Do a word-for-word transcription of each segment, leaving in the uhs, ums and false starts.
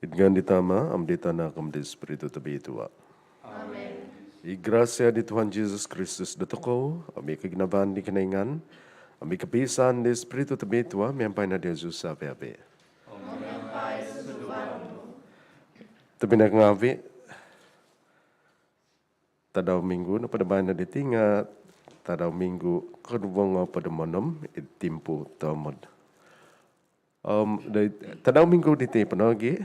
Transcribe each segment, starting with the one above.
Id ngaan di Tama, om di Tanak, om di Spiritu Tobitua. Amen. I grasia di Tuhan Jesus Kristus dotokou, om i koginavaan di Kinoingan, om i kopiisaan di Spiritu Tobitua, miampai no diozu avi-avi. Tobpinai ngaavi, tadau minggu nopo do baino diti nga tadau minggu koduvo ngoopod om onom id timpu toomod. Om doid tadau minggu diti po nogi,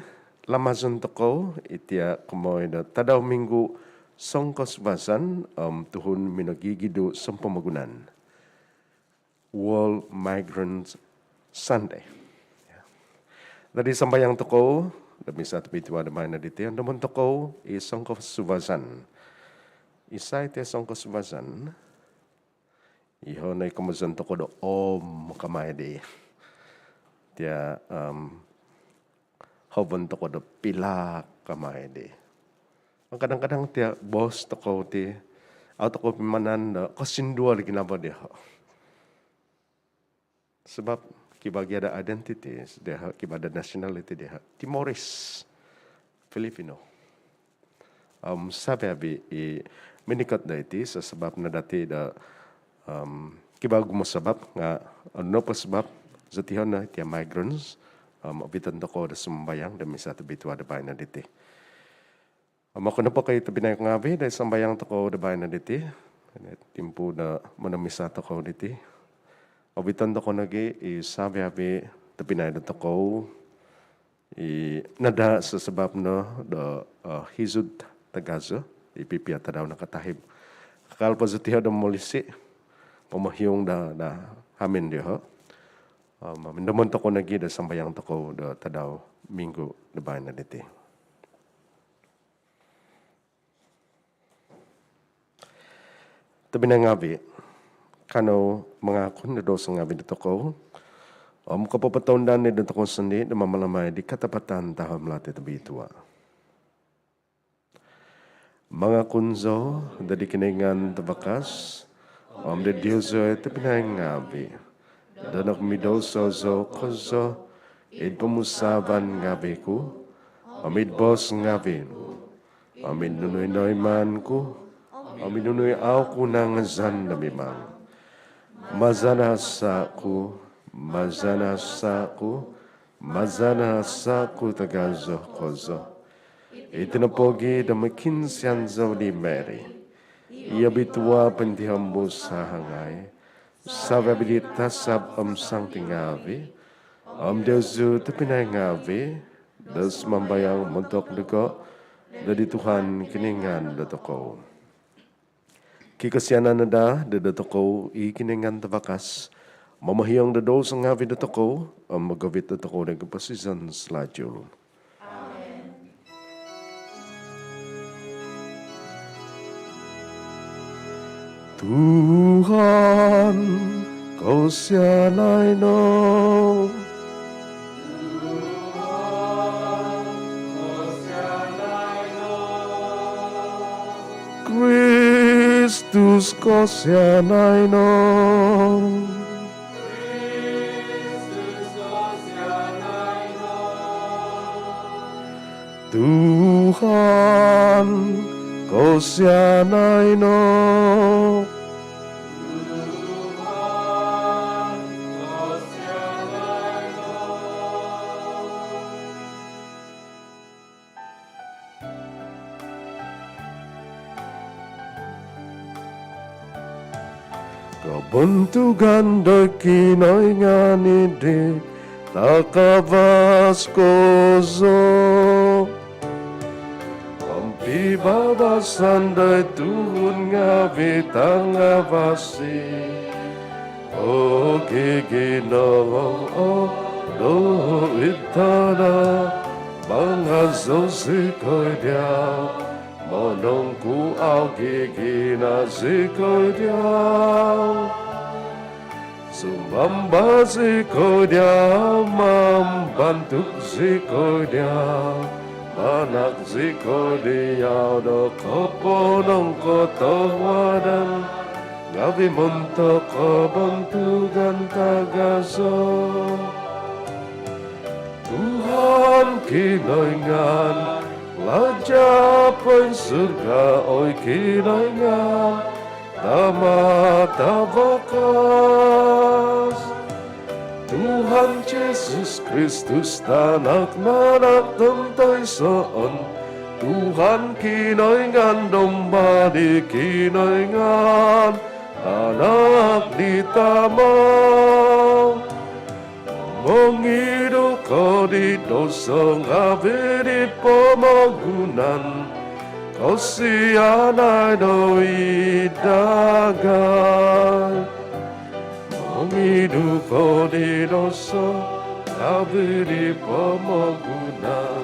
lamazon tokou iti kokomoi do tadau minggu songkosuvazan om tuhun minogigidu sompomogunan. World Migrant Sunday. Dadi sambayang tokou do misa tobitua do baino diti, ondomon tokou i songkosuvazan. Isai iti songkosuvazan? Iho no i komozon tokou do om kamai di. Tia, em, hobon tokou do pilak kamai di. Kadang-kadang tia boos tokou ti, au tokou pimanan do kosinduol ginavo diho. Sabab kivaa gia do identity diho, kivaa do nationality diho, Timorese, Filipino. Om savi-avi i minikot do iti, sabab no dati do, em, kivaa ogumu sabab nga, em, nopo sabab, zotiho no tia migrants, em, oviton tokou do sambayang do misa tobitua do baino diti. Om okon nopo ko i tobpinai ngaavi, do sambayang tokou do baino diti, timpu do monomisa tokou diti, oviton tokou nogi i savi-avi tobpinai dotokou i nadaa sabab no do, eh, hizud tagazo i pipio tadau nakatahib. Kakal po zotiho do momolisi, momohiung do, do hamin dioho. Om ondomon tokou nogi do sambayang tokou do tadau minggu do baino diti. Tobpinai ngaavi, kanou mangakun do douso ngaavi dotokou om kopopotounda dotokou sondii do mamalamai di katapatan tahamlati tobitua. Mangakun zou do di Kinoingan Tavakas om do diozu tobpinai ngaavi, do nokomidouso zou kozo id pomusaavan ngaavi ku, om id boos ngaavi ku, om id nunu i noimaan ku, om id nunu i au ku nangazan do mimang. Maza do hasa ku, maza do hasa ku, maza do hasa ku tagazo kozo. Iti no pogi do mokiinsian zou di Mary i obitua pointihombus, sahangai savi-avi di tasab om santi ngaavi, om diozu tobpinai ngaavi, do sumambayang montok doho do di Tuhan Kinoingan dotokou. Kikosianan no daa do dotokou i Kinoingan Tavakas, momohiong do douso ngaavi dotokou om mogovit dotokou do koposizon salajul. Amen. Tuhan, kosianai no. Kristus, kosianai no. Tuhan, kosianai no. Kobontugan do Kinoingan id takavas kozo om pibabasan do tuhun ngaavi tangavasi. O giginavo do id tana, mangazou zikoi dia, monongkuau gigina zikoi dia. Sumamba zikoi dia, mambantuk zikoi dia, manahak zikoi dia do koponongkotohuadan ngaavi montok kobontugan tagazo. Tuhan, Kinoingan, Raja' poinsurga', oi Kinoingan, Tama' tavakas. Tuhan Jesus Kristus, Tanak nanak tontoisoon, Tuhan Kinoingan, Domba di Kinoingan, Tanak di Tama'. Mongidu ko di douso ngaavi' di pomogunan, kosianai no i' dagai. Mongidu ko di douso ngaavi' di pomogunan,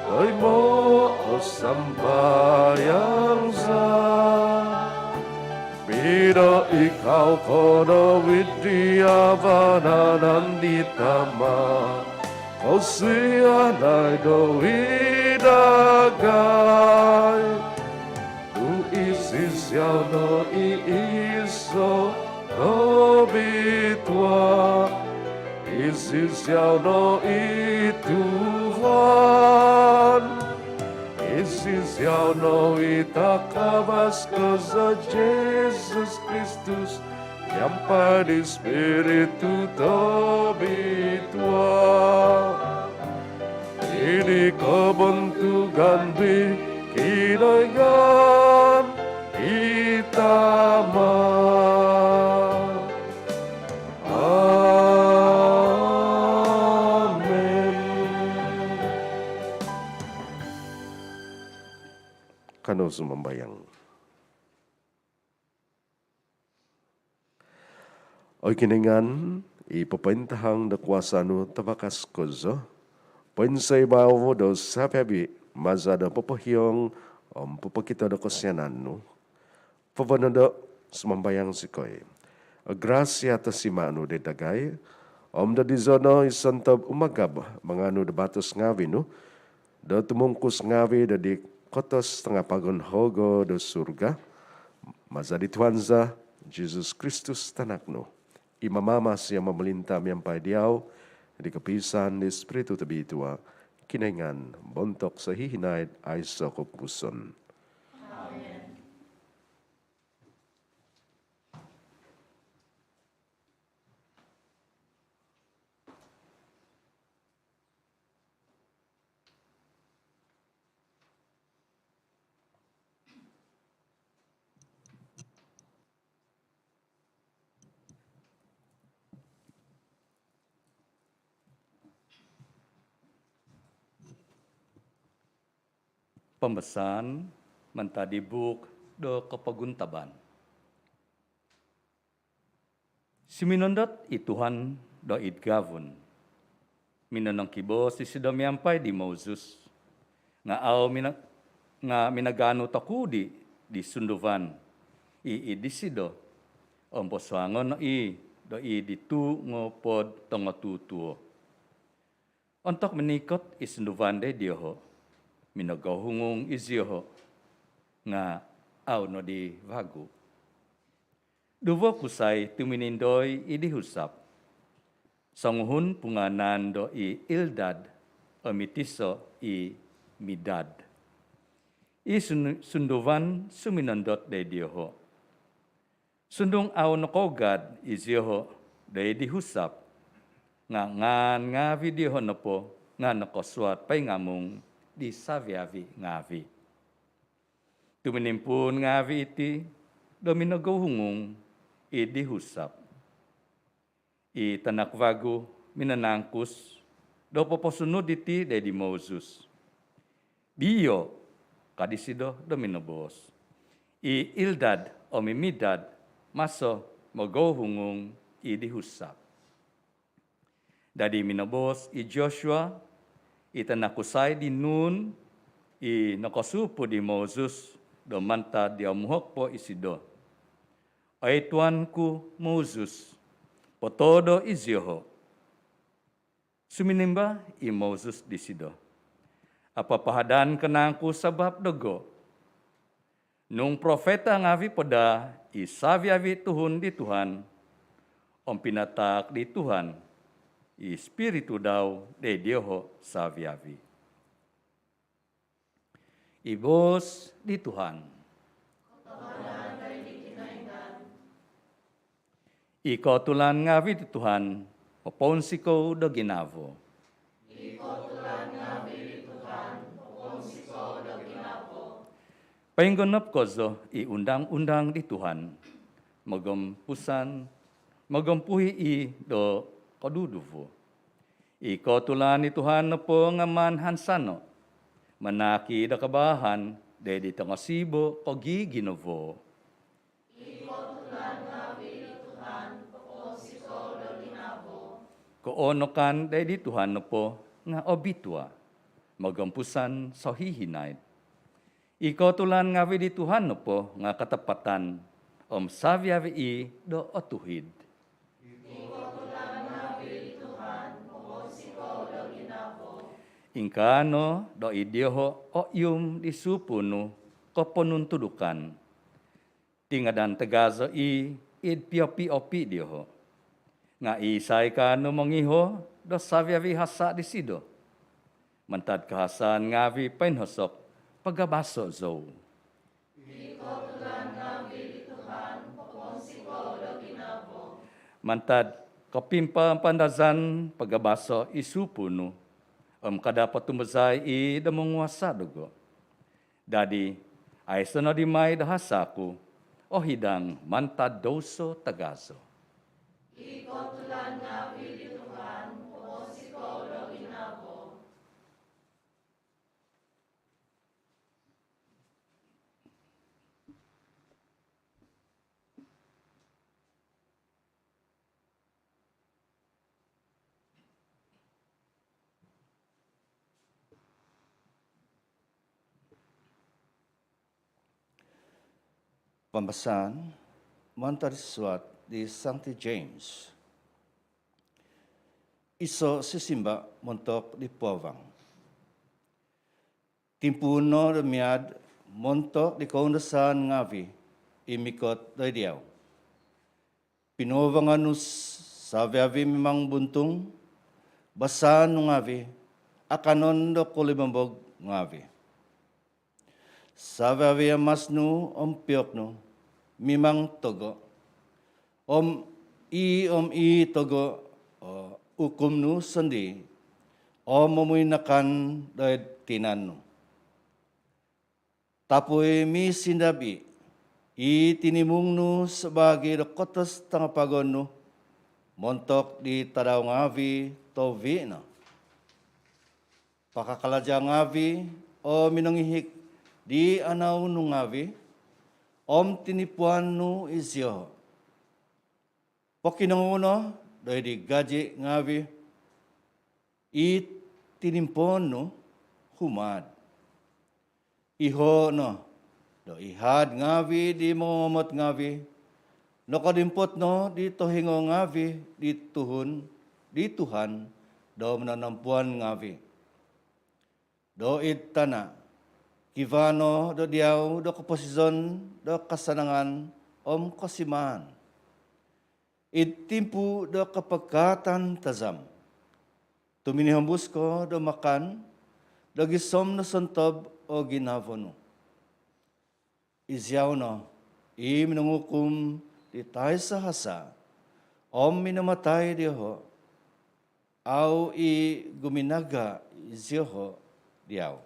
toimoo' o sambayang za. Pinoikau ko no id di vanan di Tama', kosianai no i' dagai. Tu' iziau no i iso' tobitua, iziau no i Tuhan, iziau no i takavas kozo, Jesus Kristus, miampai di Spiritu Tobitua. Id kobontugan di Kinoingan i Tama'. Amin. Kanou sumambayang. Oi Kinoingan, i popointahang do kuasa nu tavakas kozo, poinsoibau do savi-avi maza do popohiong om popokito do kosianan nu. Povonodo', sumambayang zikoi, o grasia tosima' nu doid dagai, om do dizo no i sontob umagab manganu do batos ngaavi' nu, do tumungkus ngaavi' do di kotos tangapagon hogo do surga, maza di Tuhan za Jesus Kristus Tanak nu, i mamamasi om momolinta miampai diau, di kopiisaan di Spiritu Tobitua, Kinoingan montok sohihinaid aiso kopupuson. Pambasaan mantad di buuk do Kopoguntaban. Suminondot i Tuhan do id gavun. Minonongkiboos isido miampai di Moses, nga' au mina-, nga' minaganu tokudi' di sunduvan i id disido, om posuangon no i' do id di tuu' ngoopod tongotutuo. Ontok minikot i sunduvan doid dioho', minogohungung i zioho', nga' au nodi vagu. Duvo kusai tuminindoi id di husap. Songuhun pungaanan do i Ildad, om i tiso' i Midad. I sun-, sunduvan suminondot doid dioho'. Sundung au nokougad i zioho' doid di husap, nga' ngaan ngaavi' dioho' nopo nga' nokosuat poingamung di savi-avi ngaavi'. Tuminimpuun ngaavi' iti do minogohungung id di husap. I tanak vagu minanangkus do poposunud diti doid di Moses. "Biio'," ka disido do minoboos, "i Ildad om i Midad maso mogohungung id di husap." Dadi minoboos i Joshua, i tanak kusai di Nun, i nokosupu' di Moses do mantad di omuhok po isido, "Oi tuan ku Moses, potoodo' i zioho'." Suminimba i Moses disido, "Apapahadan ko nangku sabap dogo'? Nung profeta ngaavi' po daa i savi-avi tuhun di Tuhan, om pinataak di Tuhan, i Spiritu dau doid dioho' savi-avi. I boos di Tuhan. I kotulan ngavi' di Tuhan popounsikou do ginavo. Poinggonop kozo i undang-undang di Tuhan, mogompusan, mogompuhi' i' do koduduvo. I kotulan di Tuhan nopo nga' maan hansano', manaak i' do kabaahan doid di tongosibo' kogiginavo. Koonokan doid di Tuhan nopo nga' obitua, mogompusan sohihinaid. I kotulan ngavi' di Tuhan nopo nga' katapatan, om savi-avi' i' do otuhid. Ingkaa no do id dioho' oihum di supu' nu koponuntudukan, tingadan tagazo i' id piopi-opi dioho'. Nga' isai kaanu mongiho do savi-avi' hasa' disido? Mantad kahasaan ngavi' poinhosok, pagabaso' zou. Mantad kopimpapandazan pagabaso' i supu' nu, om kada' potumbazai i' do monguasa' dogo'. Dadi, aiso' nodi mai do hasa' ku, ohidang mantad douso tagazo. Pambasaan mantad di suat di Sangti James. Iso' sisimba' montok di puavang. Timpuun no do miad montok di koundasaan ngavi' i mikot doid diau. Pinuavangan nu savi-avi' mimang buntung, basaan nu ngavi' akanon do kolimombog ngavi'. Savi-avi' amas nu om piok nu mimang togo', om i, om i togo' o ukum nu sondii', om momuinakan doid tinan nu. Tapui misindab i' i tinimung nu sabaagi do kotos tangapagon nu montok di tadau ngavi' tohuvi' no. Pakakalaja' ngavi' o minongihik di anau nu ngavi' om tinipuan nu i zioho'. Pokinongou no doid di gaji' ngavi' i tinimpoon nu humaad. Iho' no do i haad ngavi' di mongomot ngavi' nokodimpot no di tohingo ngavi' di tuhun, di Tuhan do mononompuan ngavi'. Do id tana' kivaa no do diau do koposizon do kasanangan om kosimaan. Id timpu do kapagkaatan tazam, tuminihombus ko do makan do gisom nosontob o ginavo nu. Iziau no i minongukum di taiso hasa' om minamatai dioho', au i guminaga' izioho' diau.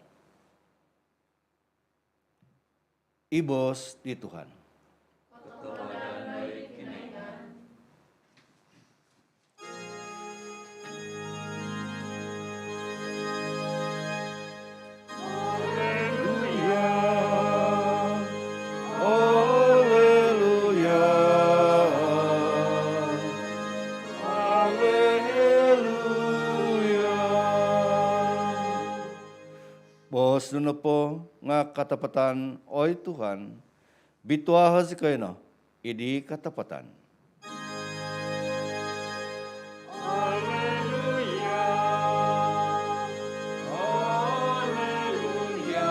I boos di Tuhan. Haleluya, haleluya, haleluya. Boos nu nopo nga' katapatan, oi Tuhan, bituaho' zikoi no id di katapatan. Haleluya, haleluya,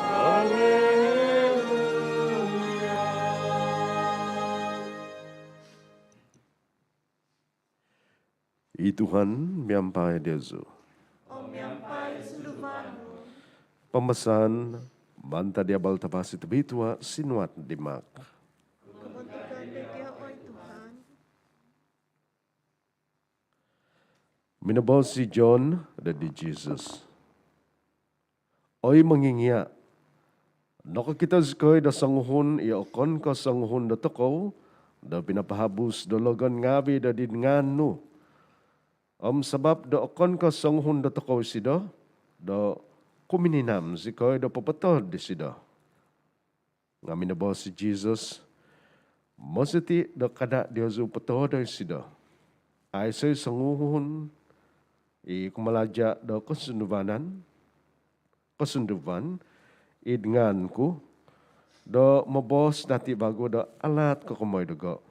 haleluya. I Tuhan miampai diozu. Om miampai sunduvan nu. Pambasaan mantad di Abal Tavasi Tobitua sinuat di Mark. Kobontugan diau, oi Tuhan. Minoboos i John doid di Jesus, "Oi Mongingia, nokokito zikoi do songuhun i okon ko songuhun dotokou do pinapahabus do logon ngaavi doid ngaan nu. Om sabap do okon ko songuhun dotokou isido, do kumininam zikoi do popotood disido." Nga minoboos i Jesus, "Mositi do kada diozu potoodoi isido. Aiso i songuhun i kumalaja do kosunduvanan, kosunduvan id ngaan ku, do moboos dati vagu do alaat kokomoi dogo.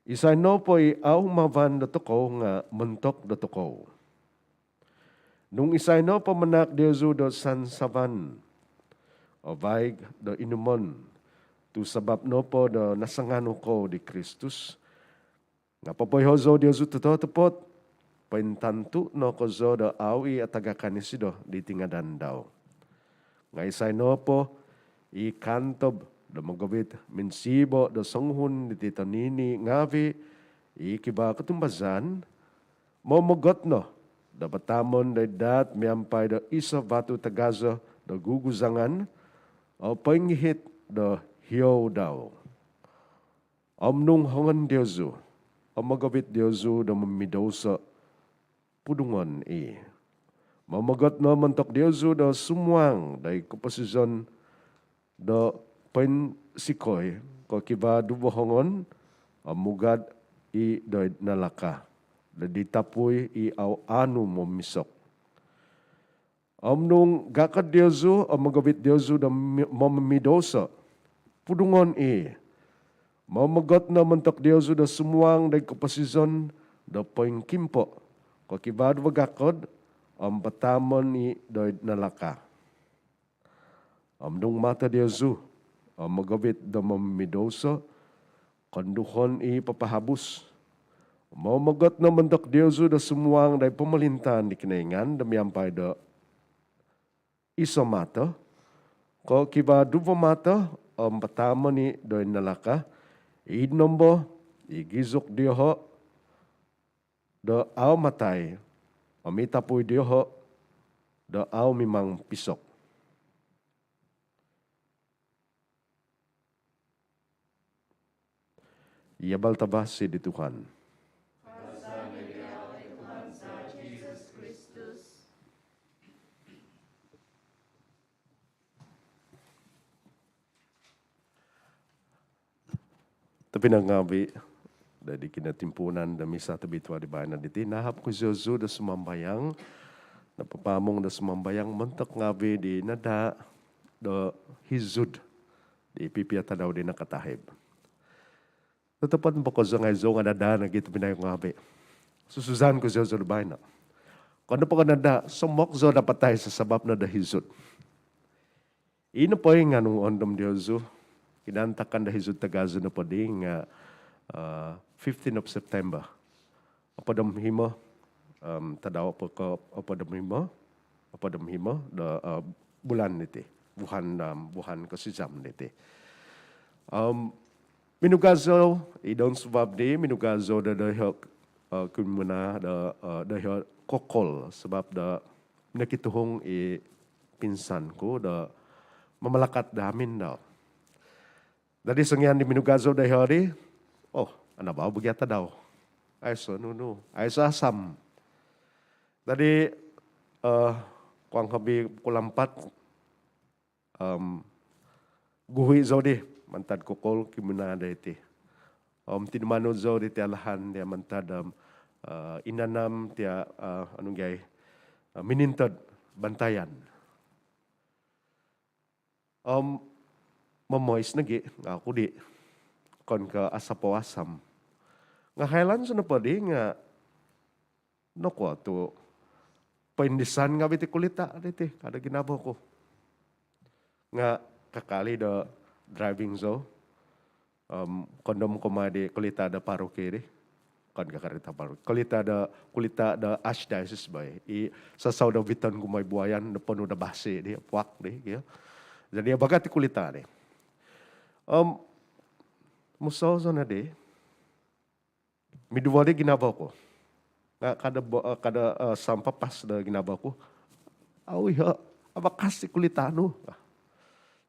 Isai nopo i au humavan dotokou nga montok dotokou. Nung isai nopo manaak diozu do sansavan o vaig do inumon, tu sabap nopo do nasanganu kou di Kristus, nga popoiho zou diozu tototopot, pointantu no kozo do au i atagakan isido diti ngadan dau. Nga isai nopo i kaantob do mogovit minsiibo do songuhun diti tonini ngaavi i kivaa kotumbazaan, momogot no do pataamon doid daat miampai do iso vatu tagazo do guguzangan, o poingihit do hiou dau. Om nung hongon diozu o mogovit diozu do momidouso, pudungon i. Momogot no montok diozu do sumuang doid koposizon do poinsikoi ko kivaa duvo hongon, om mugad i doid naraka, doid tapui i au aanu momisok. Om nung gakod diozu o mogovit diozu do mi-, momidouso, pudungon i. Momogot no montok diozu do sumuang doid koposizon do poingkimpo ko kivaa duvo gakod, om pataamon i doid naraka. Om nung mato diozu o mogovit do momidouso, konduhon i papahabus. Momogot no montok diozu do sumuang doid pomolintaan di Kinoingan do miampai do iso mato ko kivaa duvo mato, om pataamon i doid naraka, id nombo i gizuk dioho do au matai, om i tapui dioho do au mimang pisok." I Abal Tavasi di Tuhan. Tobpinai ngaavi, doid kinotimpuunan do Misa Tobitua di baino diti, nahap ku zosu do sumambayang, do papaamung do sumambayang montok ngaavi di nadaa do hizud di pipio tadau di nakatahib. Totopot po kozo nga izou nga nadaa nogi, tobpinai ngaavi. Susuzan ku zosu do baino. Okon nopo ko nadaa, somok zou napatai sabap no do hizud. Ino po i nga nung ondomon diozu, kinaantakan do hizud tagazo nopo di nga, ah, fifteen of September. Opod om himo, em, tadau po ko opod om himo, opod om himo do, eh, bulan diti. Vuhan, em, vuhan kosizam diti. Em, minugad zou, id suvab di, minugad zou do doiho, eh, kumuna do, eh, doiho kokol, sabap do nokituhung i pinsan ku do mamalakat do hamin dau. Dadi songian di minugad zou doiho di, oh, anabau bo gia tadau. Aiso nunu, aiso asam. Dadi, eh, kuang hobi pukul ampat, em, guhui zou di mantad kokol kumuna doiti. Om tinumanud zou diti alahan dia mantad, em, eh, inanam tia, eh, anu gia i, eh, minintod bantayan. Om momois nogi nga oku di, okon ko asap o asam. Nga hailan zou nopo di nga nokuo tu poindisan ngaavi ti kulita diti, ka do ginavo ku. Nga kakal i do driving zou, em, kondom kumaa di kulita do paroki di. Okon ko' karita baru. Kulita do, kulita do Archdiocese bo i. I sasau do biton gumai buayan do ponu do basi di, puak di, kio. Jadi, abagat i kulita di. Om, musou zou no di, miduo di ginavo ku. Nga' kada bo-, eh, kada, eh, sampapas do ginavo ku. Au iho, abakas i kulita nu.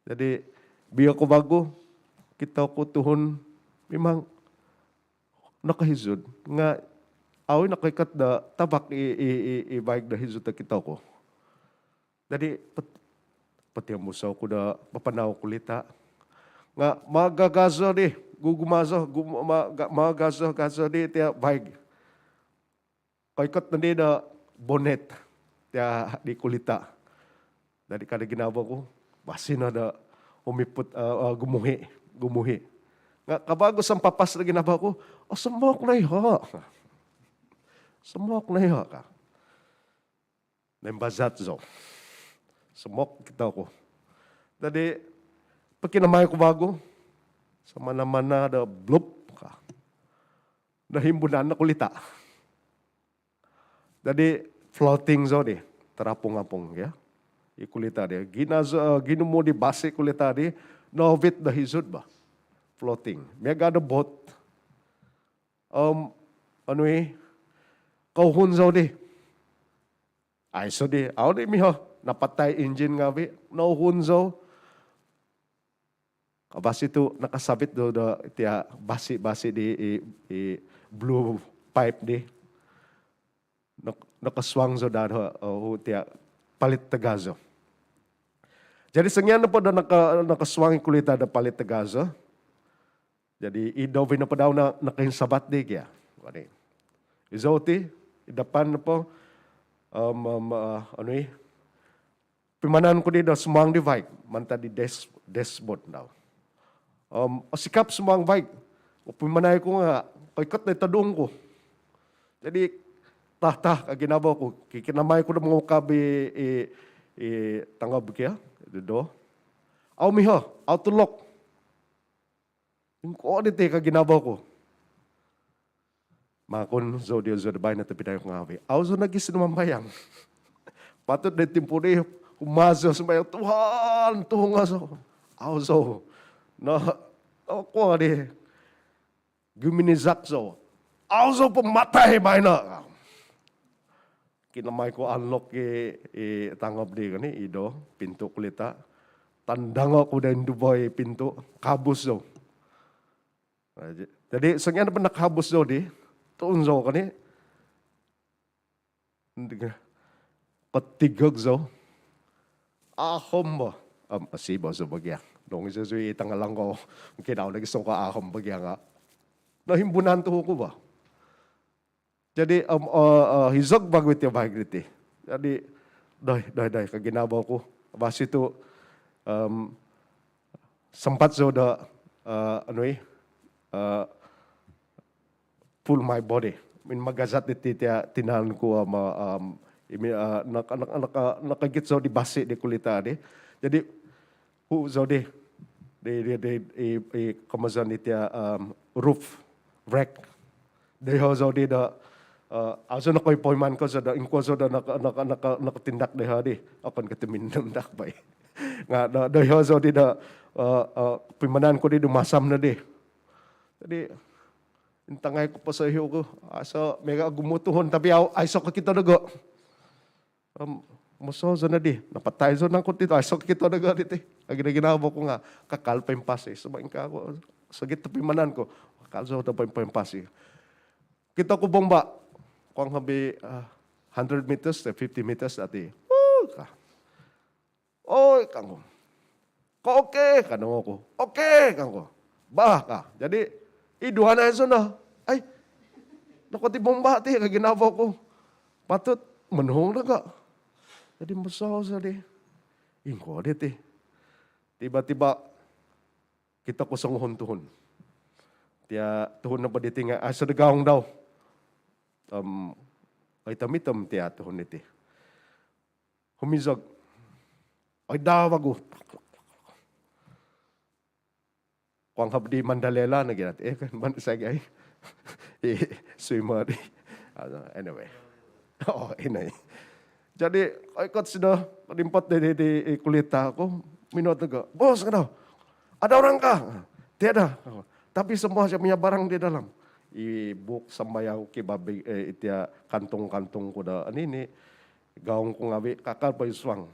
Jadi, bio ku vagu, kito ku tuhun memang nokohizud. Nga' au i nokoikot do tabak i, i, i, i vaig do hizud do kito ku. Jadi, pet-, potihombusou ku do papanau kulita. Nga' magagazo di, gugumazo, gum-, ma-, ga-, magagazo-gazo di tia vaig. Koikot no di do bonet tia di kulita. Jadi, kada ginavo ku, basi no do humiput, eh, eh, gumuhi, gumuhi. Nga' kavagu sampapas do ginavo ku, oh, somok no iho. Somok no iho ka. Noimbazat zou. Somok kito ku. Jadi, pokinamai ku vagu, samana-mana do blup ka. Nohimbunan no kulita. Jadi, floating zou di, tarapung-apung, ya. I kulita di. Ginazo, eh, ginumu di basi kulita di, noovit do hizud bah. Floating. Miaga do boat. Om, anu i, kouhun zou di. Aiso di, au di miho, napatai injin ngaavi, nouhun zou. Kavasi tu nakasavit do, do tia basi-basi di, i, i blue pipe di. Nok-, nokosuang zou daa do, oh, tia palit tagazo. Jadi songian nopo do noko-, nokosuang i kulita do palit tagazo. Jadi, i dovi nopo dau no, nokoinsavat di gia. Jadi, izou ti, i dapan nopo, em, em, eh, anu i, pimanan ku di do sumuang di vaig, mantad di dash-, dashboard dau. Em, osikap sumuang vaig, pimanai ku nga, koikot no i todung ku. Jadi, tah, tah, ka ginavo ku, ki-, kinamai ku do mongukab i, i, i tangob kia, do. Au miho, au tulok. Ingkuo diti ka ginavo ku. Makun zou dii, zou do baino tapi dayok ngaavi. Au zou nogi sinumambayang. Patut di timpu di, kumaa zou sumambayang, Tuhan, tuhungo zou. Au zou. No, okuo di. Guminizak zou. Au zou po matai baino. Kinamai ku unlock i, i tangob di kani, i do, pintu kulita. Tandango ku do induvo i pintu, kabus zou. Nah, ja-, jadi songian nopo nakabus zou di, tuun zou kani, kotigog zou. Ahom bo. Om, osiba zou bagiang. Nung iso zou i tangalang ku, mungkin au nogi songko ahom bagiang nga. Nohimbunan tuhu ku bo. Jadi, om, eh, eh, hizog vagu iti vaig diti. Jadi, doi, doi, doi, ka ginavo ku. Kavasi tu, em, sampat zou do, eh, anu i, eh, pull my body. Minmagazat diti tia tinan ku om, em, imi, eh, nak-, nak-, nak-, nakagit zou di basi di kulita di. Jadi, hu zou di, di, di, di, i, i, komozon di tia, em, roof rack. Doiho zou di do, eh, au zou nokoipoiman ko zou do, ingkuo zou do noko-, noko-, noko-, nokotindak doiho di. Okon ko tumindak bai. Nga do, doiho zou di do, eh, eh, pimanan ku di dumasam no di. Jadi, intangai ku po soihu ku, aiso, miaga ogumu tuhun, tapi au, aiso kokito dogo. Om, mosoo zou no di, napatai zou nangku ti, aiso kokito dogo diti. Agi-agi ginavo ku nga, kakal poimpasi. Sumaingkaa ku, sogit topimanan ku, kakal zou do poim-, poimpasi. Kito ku bomba, kuang hobi, ah, hundred meters, eh, fifty meters ati. Wuh, ka. Oi, kangku. Ko oke, ka nongoku. Oke, kangku. Bah, ka. Jadi, i duhanai zou no. Ai, noko ti bomba ti, ka ginavo ku. Patut monuhung dogo. Jadi, mosoo zou di. Ingkuo diti. Tiba-tiba, kito ku songuhun tuhun. Tia tuhun nopo diti nga, aiso do gaung dau. Om, oitom-itom tia tuhun diti. Humizog. Oi, dau vagu. Kuang hobi di Mandalela nogi dati. Eh, kan, man-, sagai. Swimmer di. Anyway. Oo, ino i. Jadi, ikot sido, kodimpot di, di, di kulita ku, minuhot nogi, "Bos," ka dau, "ada orang kah?" "Tiada. Tapi semua saya punya barang di dalam." I buuk sambayang ku, kibaa, eh, iti kantung-kantung ku do, anu ini, gaung ku ngavi, kakal po id suang.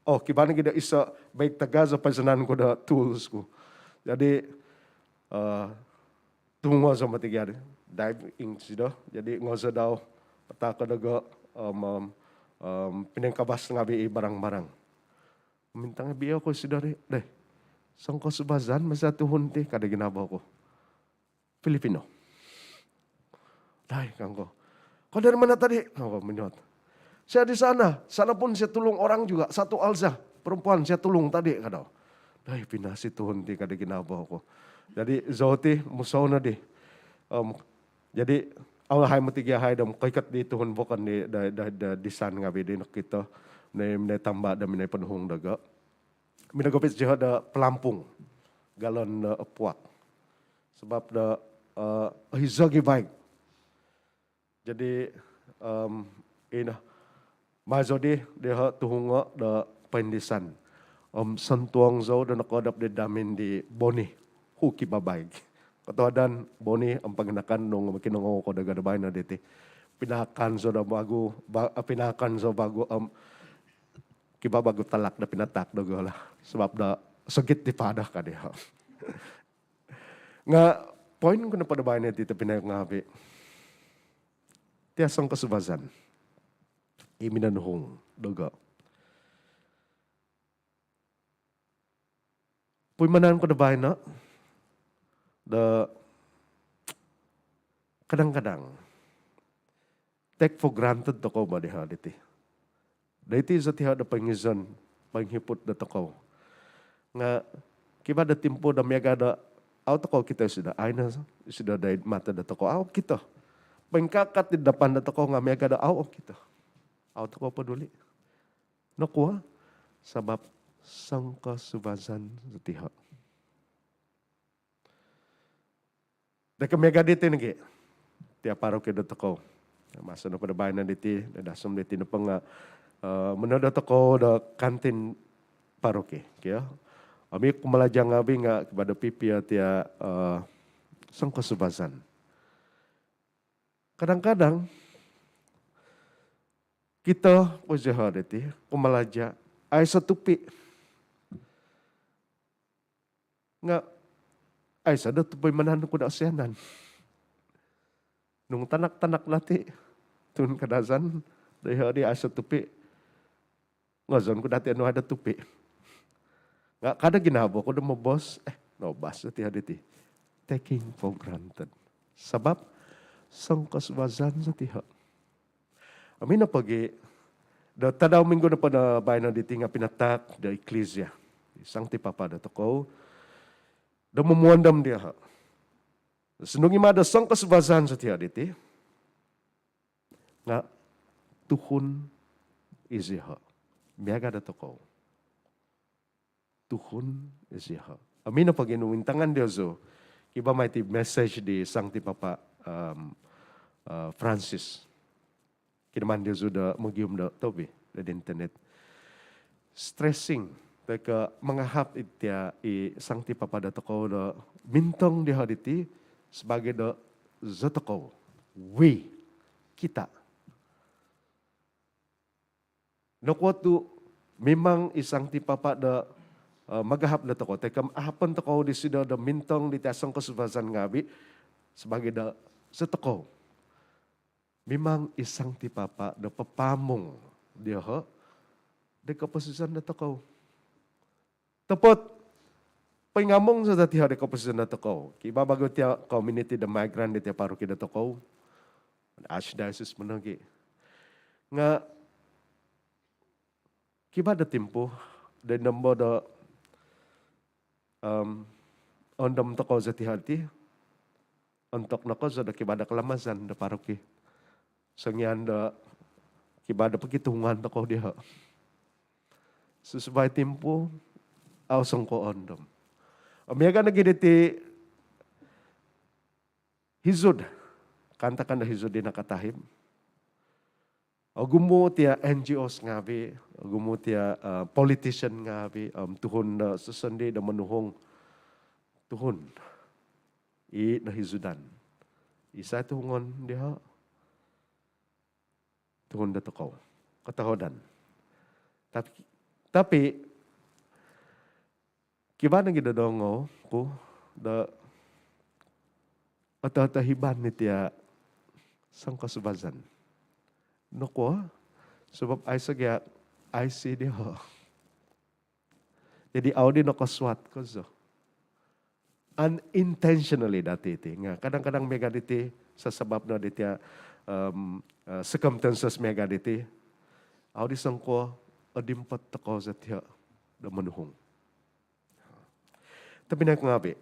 Oo, kibaa nogi do iso beg tagazo poizonon ku do tools ku. Jadi, eh, tuhungo zou motigad, diving sido. Jadi, ngozo dau patahako dogo, om, om, om, pinoingkabas ngavi i barang-barang. Mintong bio ku sido di, "Deh, songkosuvazan masa tuhun ti," ka do ginavo ku. Filipino. "Dai," kangku. "Kau dari mana tadi?" kangku, minuhot. "Saya di sana. Sana pun saya tolong orang juga. Satu Alza, perempuan saya tolong tadi," ka dau. "Dai, pinasi tuhun ti," ka do ginavo ku. Jadi, zou ti, musou no di. Om, jadi, au yahai motigad yahai do koikot di tuhun vokon di, di, di, di, disan ngavi di nokito. Minoi, minoi tamba do minoi ponuhung dogo. Minogopit zou do pelampung, galon do opuak. Sabab do, eh, hizog i vaig. Jadi, om, ino, mazo di, diho tuhungo do poindisan. Om, sontuong zou do nokoodop di hamin di Bonnie. Hu, kibaa vaig. Kotohuadan Bonnie om paganakan nung mokinongou kou dogo do baino diti. Pinaakan zou do vagu, va-, pinaakan zou vagu, om, kibaa vagu talak do pinataak dogo lah. Sabab do sogit di paado ka diho. Nga, poin ku nopo do baino diti, tobpinai ngavi, tia songkosuvazan i minonuhung dogo. Puimanan ku do baino do kadang-kadang take for granted tokou bo diho diti. Doiti iso tiho do poingizon, poinghiput dotokou. Nga, kibaa do timpu do miaga do au tokou kito isido, aino isido doid mato dotokou, au kito. Poingkakat id dapan dotokou nga miaga do au kito. Au tokou poduli. Nokuo? Sabab songkosuvazan do tiho. Deka miaga diti nogi, tia paroki dotokou. Maso nopo do baino diti, do dasum diti nopo nga, eh, monoodo tokou do kantin paroki, kio. Om i kumalaja ngavi nga kibaa do pipio tia, eh, songkosuvazan. Kadang-kadang kito po diho diti, kumalaja, aiso tupi. Nga, aiso do tupi mananuk do osianan. Nung tanak-tanak dati, tuhun Kadazan, diho di aiso tupi, ngozon ku dati onuai do tupi. Nga, kada ginavo ku do mobos, eh, nobas do tiho diti. Taking for granted. Sabab, songkosuvazan do tiho. Om ino pogi, do tadau minggu nopo do baino diti nga pinataak do Eklisia, Sangti Papa dotokou, do momuondom diho. Sundung i ma do songkosuvazan do tiho diti, nga tuhun isiho. Miaga dotokou. Tuhun isiho. Om ino pogi nung intangan diozu, kibaa mai ti message di Sangti Papa, em, eh, Francis. Kinaman diozu do mogium do tobi do internet. Stressing, toi ko mangahap id tia i Sangti Papa dotokou do mintong diho diti sabaagi do zotokou. We, kita. Nokuo tu mimang i Sangti Papa do, eh, magahap dotokou, toi ko ahapon tokou disido do mintong di tia songkosuvazan ngavi sabaagi do zotokou. Mimang i Sangti Papa do papaamung dioho do koposizon dotokou. Topot, poingamung zou do tiho do koposizon dotokou. Kibaa vagu tia community do migrant di tia paroki dotokou. Archdiocese po nogi. Nga, kibaa do timpu, do nombo do, em, oondom tokou zou tiho diti, ontok nokozo do kibaa do kalamazan do paroki. Songian do kibaa do pokituhungan tokou diho. Susuvai timpu, au songko oondom. Om miaga nogi diti hizud, kaantakan do hizud di nakatahib. Ogumu' tia' N G Os ngaavi', ogumu' tia' politician ngaavi', om tuhun do sosondii' do monuhung tuhun i nohizudan. Isai tuhungon diho'? Tuhun do tokou. Kotohuadan. Tapi, tapi kivaa nogi' do dongou ku do otohiban itia' songkosuvazan. Nokuo? Sabap aiso gia I C diho'. Jadi au' di nokosuat kozo. Unintentionally dati iti. Nga kadang-kadang miaga diti, sasabap no ditia' circumstances miaga diti, au' di songkuo odimpot tokou zotio' do monuhung. Tobpinai ngaavi',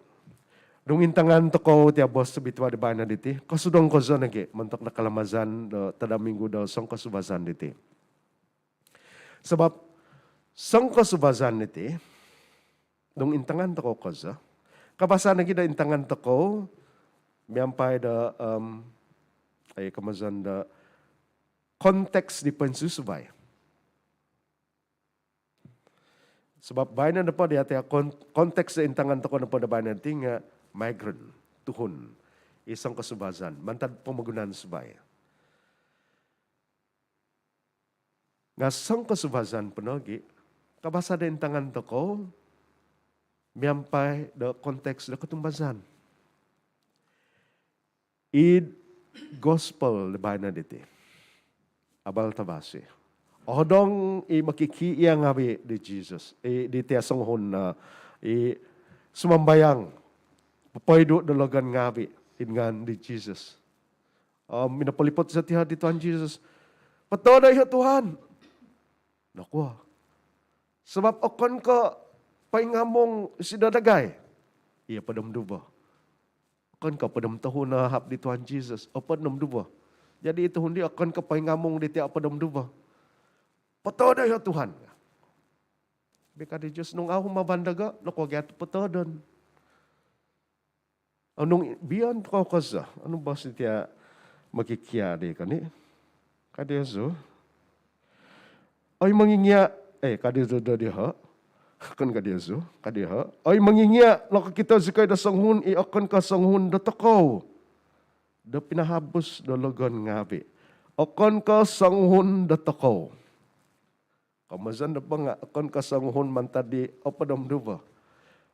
nung intangan tokou tia' boos tobitua' di baino diti, kosudong kozo nogi' montok do kalamazan do tadau minggu do songkosuvazan diti. Sabap songkosuvazan diti, nung intangan tokou kozo, kavasa nogi' do intangan tokou miampai do, komozon do konteks di poinsusuvai. Sabap baino nopo ditia' konteks do intangan tokou nopo do baino diti nga migrant, tuhun i songkosuvazan mantad pomogunan suvai. Nga songkosuvazan po nogi' kavasa do intangan tokou miampai do konteks do kotumbazaan. Id gospel do baino diti, abal tavasi, ohodong i mokikiia' ngaavi' di Jesus, i ditia' songuhun i sumambayang, popoidu' do logon ngaavi' id ngaan di Jesus. Om minopolipot zotio' di Tuhan Jesus, "Potoodo iho' Tuhan." Nokuo? "Sabap okon ko' poingamung isido dagai." I opod om duvo. Okon ko' opod om tohu nahahap di Tuhan Jesus, opod om duvo. Jadi i tuhun di okon ko' poingamung ditia' opod om duvo. "Potoodo iho' Tuhan." Bika di Jesus, "Nung au' humaban dogo', nokuo gia tu' potoodon?" Nung bian tokou kozo, onu boos ditia' mokikiia' di koni? Ka diozu, "Oi mongingia'," eh, ka diozu do diho'. Okon ka diozu, ka diho'. "Oi mongingia', nokokito zikoi do songuhun i okon ko' songuhun dotokou do pinahabus do logon ngaavi'. Okon ko' songuhun dotokou." Komozon nopo nga' okon ko' songuhun mantad di opod om duvo.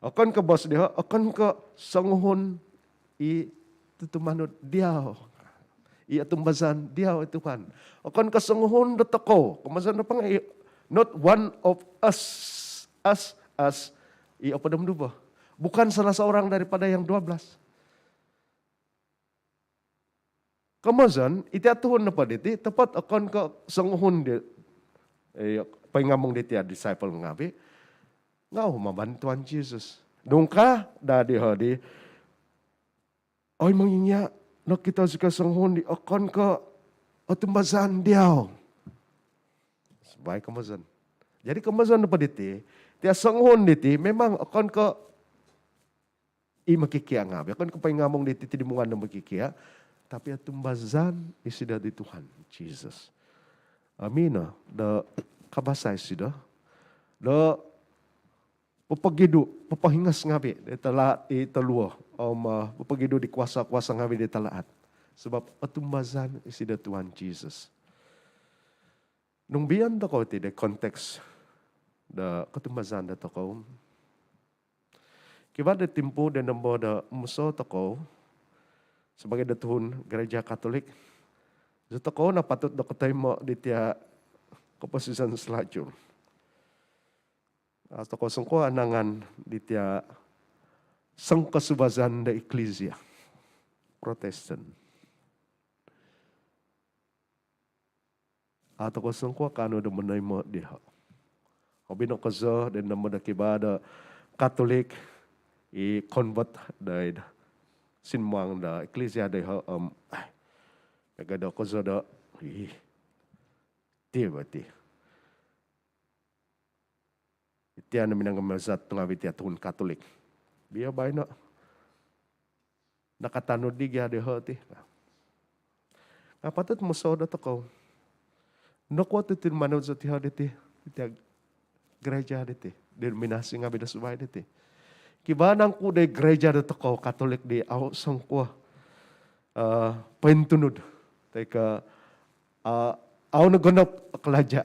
Okon ko' boos diho', okon ko' songuhun i tutumanud diau. I otumbazaan diau i Tuhan. Okon ko' songuhun dotokou. Komozon nopo nga' i, not one of us. Us, us. I opod om duvo. Bukan salah seorang daripada yang dua belas. Komozon, itia' tuhun nopo diti, topot okon ko' songuhun di, eh, poingamung ditia' disciple ngaavi', nga' au' humaban Tuhan Jesus. Dungka daa diho' di, "Oi mongingia', nokito zikoi songuhun di okon ko' otumbazaan diau." Suvai komozon. Jadi komozon nopo diti, tia' songuhun diti, memang okon ko' i mokikiia' ngaavi', okon ko' poingamung di titidimungan do mokikiia', tapi otumbazaan isido di Tuhan Jesus. Om ino do kavasa isido do popogidu', popohingas ngaavi' di talaat i toluo, om, eh, popogidu' di kuasa-kuasa ngaavi' di talaat. Sabap otumbazaan isido Tuhan Jesus. Nung bian tokou ti do konteks do kotumbazaan dotokou, kivaa do timpu do nombo do muso tokou sabaagi do tuhun gereja Katolik, zi tokou no patut do kotoimo ditia' koposizon salajur. Au' tokou songkuo anangan ditia' songkosuvazan do eklisia Protestan. Au' tokou songkuo kaanu do monoimo diho'. Hobi no kozo do nombo do kivaa do Katolik i convert doid sumuang do eklisia diho', om, ai, miaga do kozo do, ih, ti bo ti. Itia' no minangazat ngaavi' tia' tuhun Katolik. Bia baino. Nakatanud di gia diho' ti. Apatut musou dotokou. Nokuo tu tinumanud zosido diti, diti gereja diti, denominasi ngaavi do suvai diti. Kivaa nangku di gereja dotokou Katolik di au songkuo pointunud toi ko au nogonop kalaja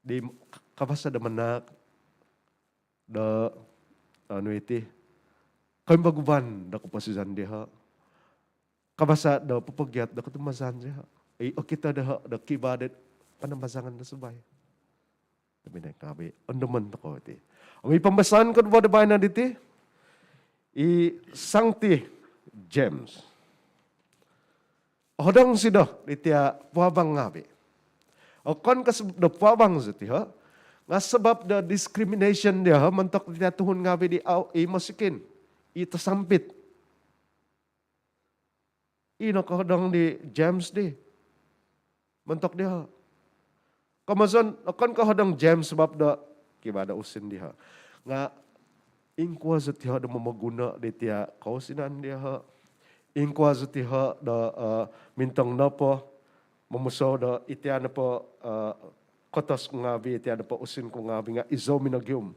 di kavasa do manahak do anu iti, koimbaguvan do koposizon dioho. Kavasa do popogiat do kotumbazaan dioho. I okito dioho do kivaa do panambazangan do suvai. Tapi naik ngaavi, ondomon tokou iti. Om i pambasaan koduvo do baino diti, i Sangti James. Ohodong sido di tia puavang ngaavi. Okon ko sabab do puavang zosido, nga sabab do discrimination dioho montok di tia tuhun ngaavi di au, i mosikin, i tasampit. I nokohodong di James di montok dioho. Komozon, okon ko hodong James sabab do kivaa do usin dioho. Nga ingkuo zosido do momoguno di tia kousinan dioho. Ingkuo zosido do mintong nopo, momusou do i tia nopo kotos ku ngaavi, i tia nopo usin ku ngaavi nga izou minogium.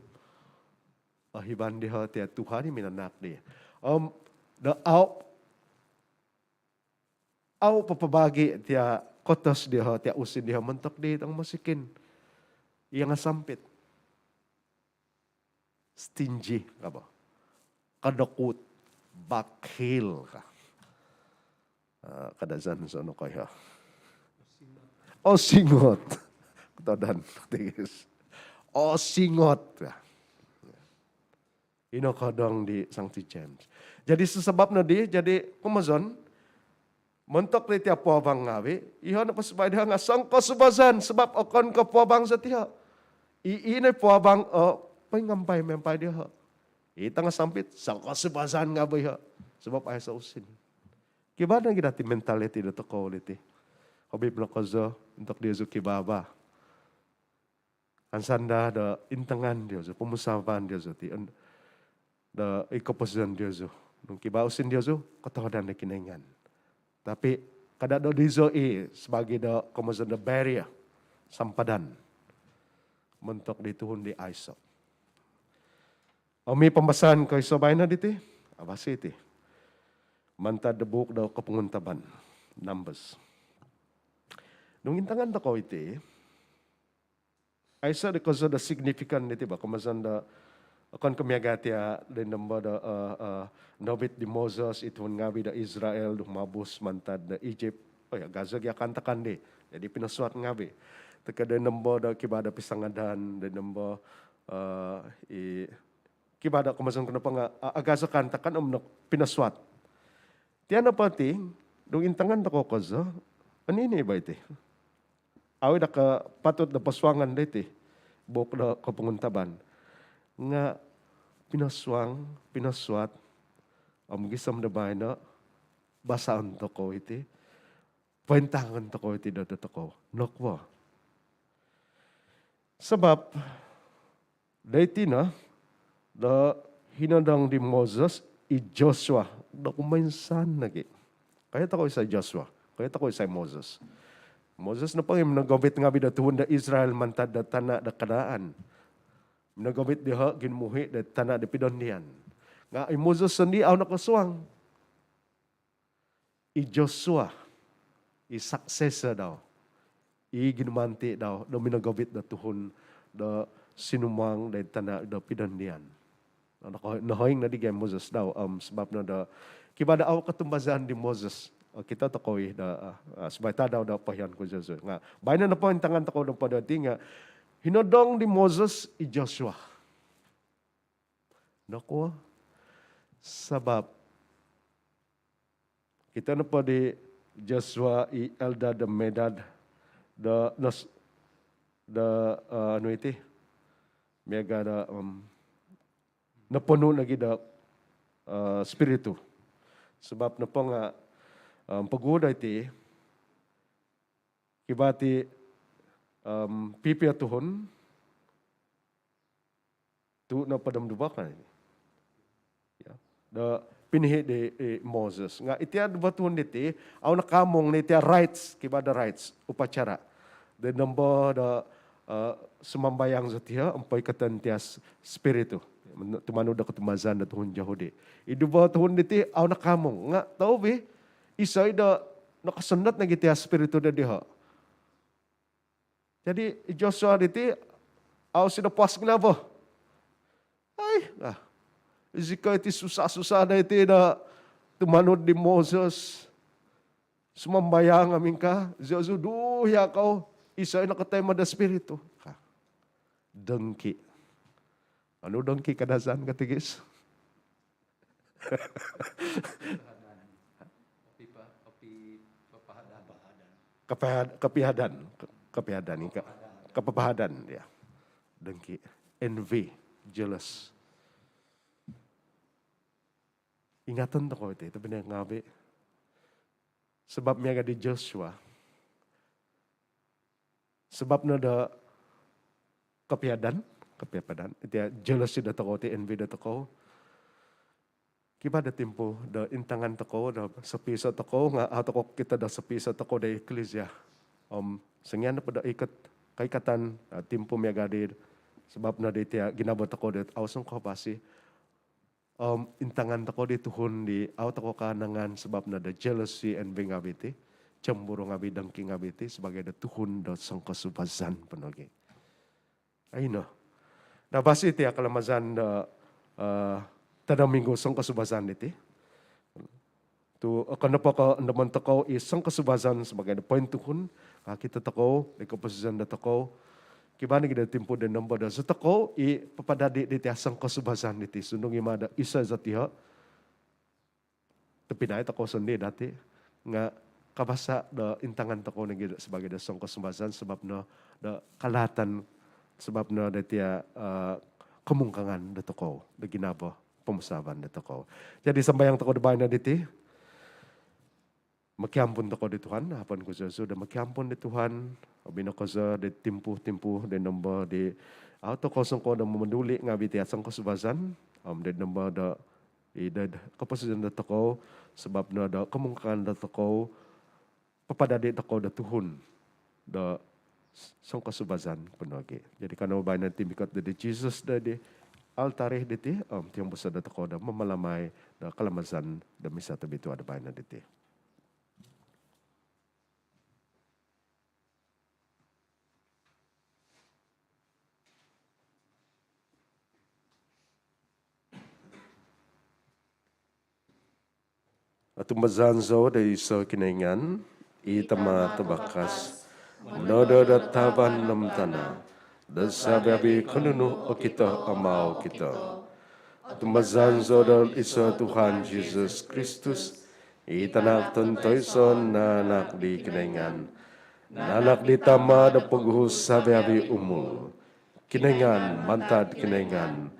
Ohivan dioho tia Tuhan i minanahak di. Om do au au papabagi tia kotos dioho, tia usin dioho montok di tong mosikin. Ia nga sampit. Stingy ka bo. Kadokut, bakhil ka. Kadazan sono koiho. Osingot. Kotodan tigis. Osingot ka. I nokohodong di Sangti James. Jadi sabab no di, jadi komozon montok di tia puavang ngaavi, iho nopo suvai dioho nga songkosuvazan sabab okon ko puavang zosido. I, i no puavang o poingampai-miampai dioho. I tanga sampit, songkosuvazan ngaavi iho. Sabab aiso usin. Kivaa nogi dati mentaliti dotokou diti. Hobi po no kozo montok diozu kivaa ba. Ansan daa do intangan diozu, pomusaavan diozu ti, do i koposizon diozu. Nung kivaa usin diozu, kotohuadan do Kinoingan. Tapi kada do dizo i sabaagi do komozon do barrier, sampadan montok di tuhun di aiso. Om i pambasaan koiso baino diti, avasi iti. Mantad do buuk do Koponguntaban, Numbers. Nung intangan tokou iti, aiso di kozo do signifikan diti ba, komozon do okon ko miaga tia di nombo do novit di Moses, i tuhun ngaavi do Israel do humabus mantad do Egypt. Oi, agazo gia kaantakan di. Jadi pinosuat ngaavi. Toi ko di nombo do kivaa do pisangadan, di nombo i kivaa do komozon ku nopo nga agazo kaantakan om pinosuat. Tia nopo ti, nung intangan tokou kozo, onini bo iti. Au i daa kapatut do posuangan do iti buuk do Koponguntaban. Nga pinosuang, pinosuat, om gisom do baino, basaon tokou iti, pointangon tokou iti do dotokou. Nokuo? Sabab doiti no do hinodong di Moses i Joshua do kumoinsan nogi. Koiho tokou isai Joshua, koiho tokou isai Moses. Moses nopo nga i minogovit ngaavi do tuhun do Israel mantad do tana do Kanaan. Minogovit dioho ginumuhi do tana do pidondian. Nga i Moses sondii au nokosuang. I Joshua, i successor dau, i ginumanti dau do minogovit do tuhun do sinumuang doid tana do pidondian. Nohoing nodi gia i Moses dau, om sabab no do kivaa do au kotumbazaan di Moses. Okito tokou i do suvai tadau do pohion ku Joshua. Nga baino nopo intangan tokou do nopo diti nga hinodong di Moses i Joshua. Nokuo? Sabab okito nopo di Joshua i Eldad do Medad do nos do anu iti, miaga do noponu nogi do Spiritu. Sabab nopo nga poguhu doiti, kivaa ti pipio tuhun, tu nopo dom duvo kan. Do pinihi di, di Moses. Nga iti duvo tuhun diti, au nakaamung no iti rites, kivaa do rites, upacara. Do nombo do, eh, sumambayang zosido om poikatan tia Spiritu. Tumanud do kotumbazaan do tuhun Jahudi. I duvo tuhun diti, au nakaamung. Nga tau vi, iso i do nokosondot nogi tia Spiritu do diho. Jadi, i Joshua diti, au sido puas ginavo. Ai, ah. Izikoi iti susah-susah do iti do tumanud di Moses. Sumambayang om ingkaa, ziozu duhia kou, iso i nokotoimo do Spiritu. Ka. Dengki. Onu dengki Kadazan, Katikis? Kepehad-, kepihadan. Kepihadan, ingkaa. Kepepahadan, ya. Dengki. Envy. Jealous. Ingatan tokou iti, tobpinai ngaavi. Sabap miaga di Joshua. Sabap no do kepihadan, kepihadan. Iti jealousy do tokou ti, envy do tokou. Kivaa do timpu do intangan tokou do sopiiso tokou, nga au tokou kito do sopiiso tokou do eklisia. Om songian nopo do ikot, koikatan, ah, timpu miaga di, sabap no di tia ginavo tokou do au songkuo pasi. Om intangan tokou di tuhun di au tokou kaanangan sabap no do jealousy, envy ngaavi ti, cemburu ngaavi, dengki ngaavi ti sabaagi do tuhun do songkosubazan po nogi. Ai no. Nah, basi tia kalamazan do, eh, tadau minggu songkosubazan diti. Tu, okon nopo ko ondomon tokou i songkosubazan sabaagi do pointuhun, ah, okito tokou di koposizon do tokou. Kivaa nogi do timpu do nombo do zotokou i papadadi di tia songkosubazan diti. Sundung i ma do iso zotiho. Tobpinai tokou sondii dati. Nga kabasa do intangan tokou nogi do sabaagi do songkosubazan sabap no do kalaatan, sabap no do tia, eh, komungkangan do tokou do ginavo pomusavan do tokou. Jadi sambayang tokou do baino diti. Mokiampun tokou di Tuhan, ahapon ku ziozu do mokiampun di Tuhan, obinokozo di timpu-timpu di nombo di au tokou songkuo do momoduli ngaavi tia songkosubazan, om di nombo do i do koposizon do tokou, sabap no do komungkangan do tokou, papadadi tokou do tuhun do songkosubazan po nogi. Jadi kanou baino timikot do di Jesus do di altar diti, om tiombuso do tokou do mamalamai do kalamazan do misa tobitua do baino diti. Otumbazaan zou do iso Kinoingan, i Tama' tavakas, monodo do tavan om tana', do savi-avi' ko' nunu okito om au' okito. Otumbazaan zou do iso Tuhan Jesus Kristus, i Tanak tontoiso nanak di Kinoingan, nanak di Tama' do poguhu savi-avi' umul. Kinoingan mantad Kinoingan,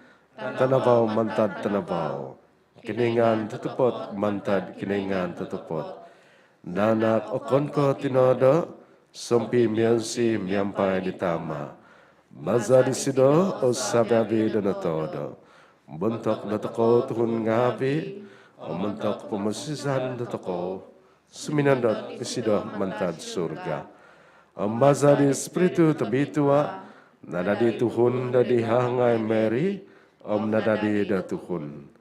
tanavau mantad tanavau, Kinoingan totopot mantad Kinoingan totopot. Nanak okon ko' tinodo', sompi' mionsi miampai di Tama'. Maza' disido o savi-avi' do notodo'. Montok dotokou tuhun ngaavi' om montok pomosizan dotokou, suminondot isido mantad surga. Om maza' di Ispiritu Tobitua, nadadi tuhun do di hahangai Mary, om nadadi do tuhun.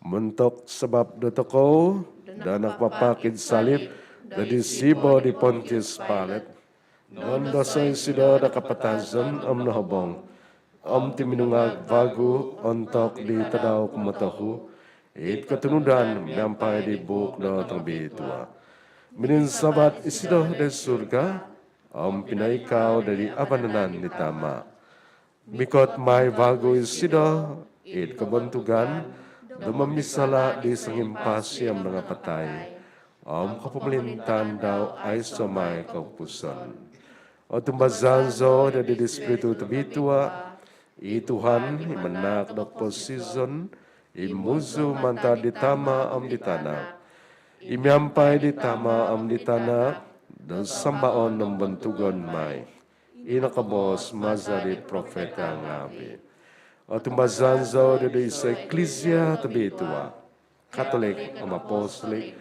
Montok sabap dotokou do nakapapak id salip do di siba' di Pontius Pilate, nondosoi isido do kapatazon om nohobong, om tuminungag vagu ontok di tadau kumotohu, id kotunudan miampai di buuk do tobitua. Mininsavat isido do surga, om pinoikau do di vanan di Tama'. Mikot mai vagu isido id kobontugan do momisala' di songimpasi om nangapatai, om kopomolintaan dau aiso' mai koupusan. Otumbazaan zou do di Ispiritu Tobitua, i Tuhan, i manahak do koposizon, i muzu mantad di Tama' om di Tanak, i miampai di Tama' om di Tanak do sambaon om bontugon mai, i nakaboos maza' di profeta ngaavi'. Otumbazaan zou do di iso' iklisia tobitua, Katolik om Apostolik.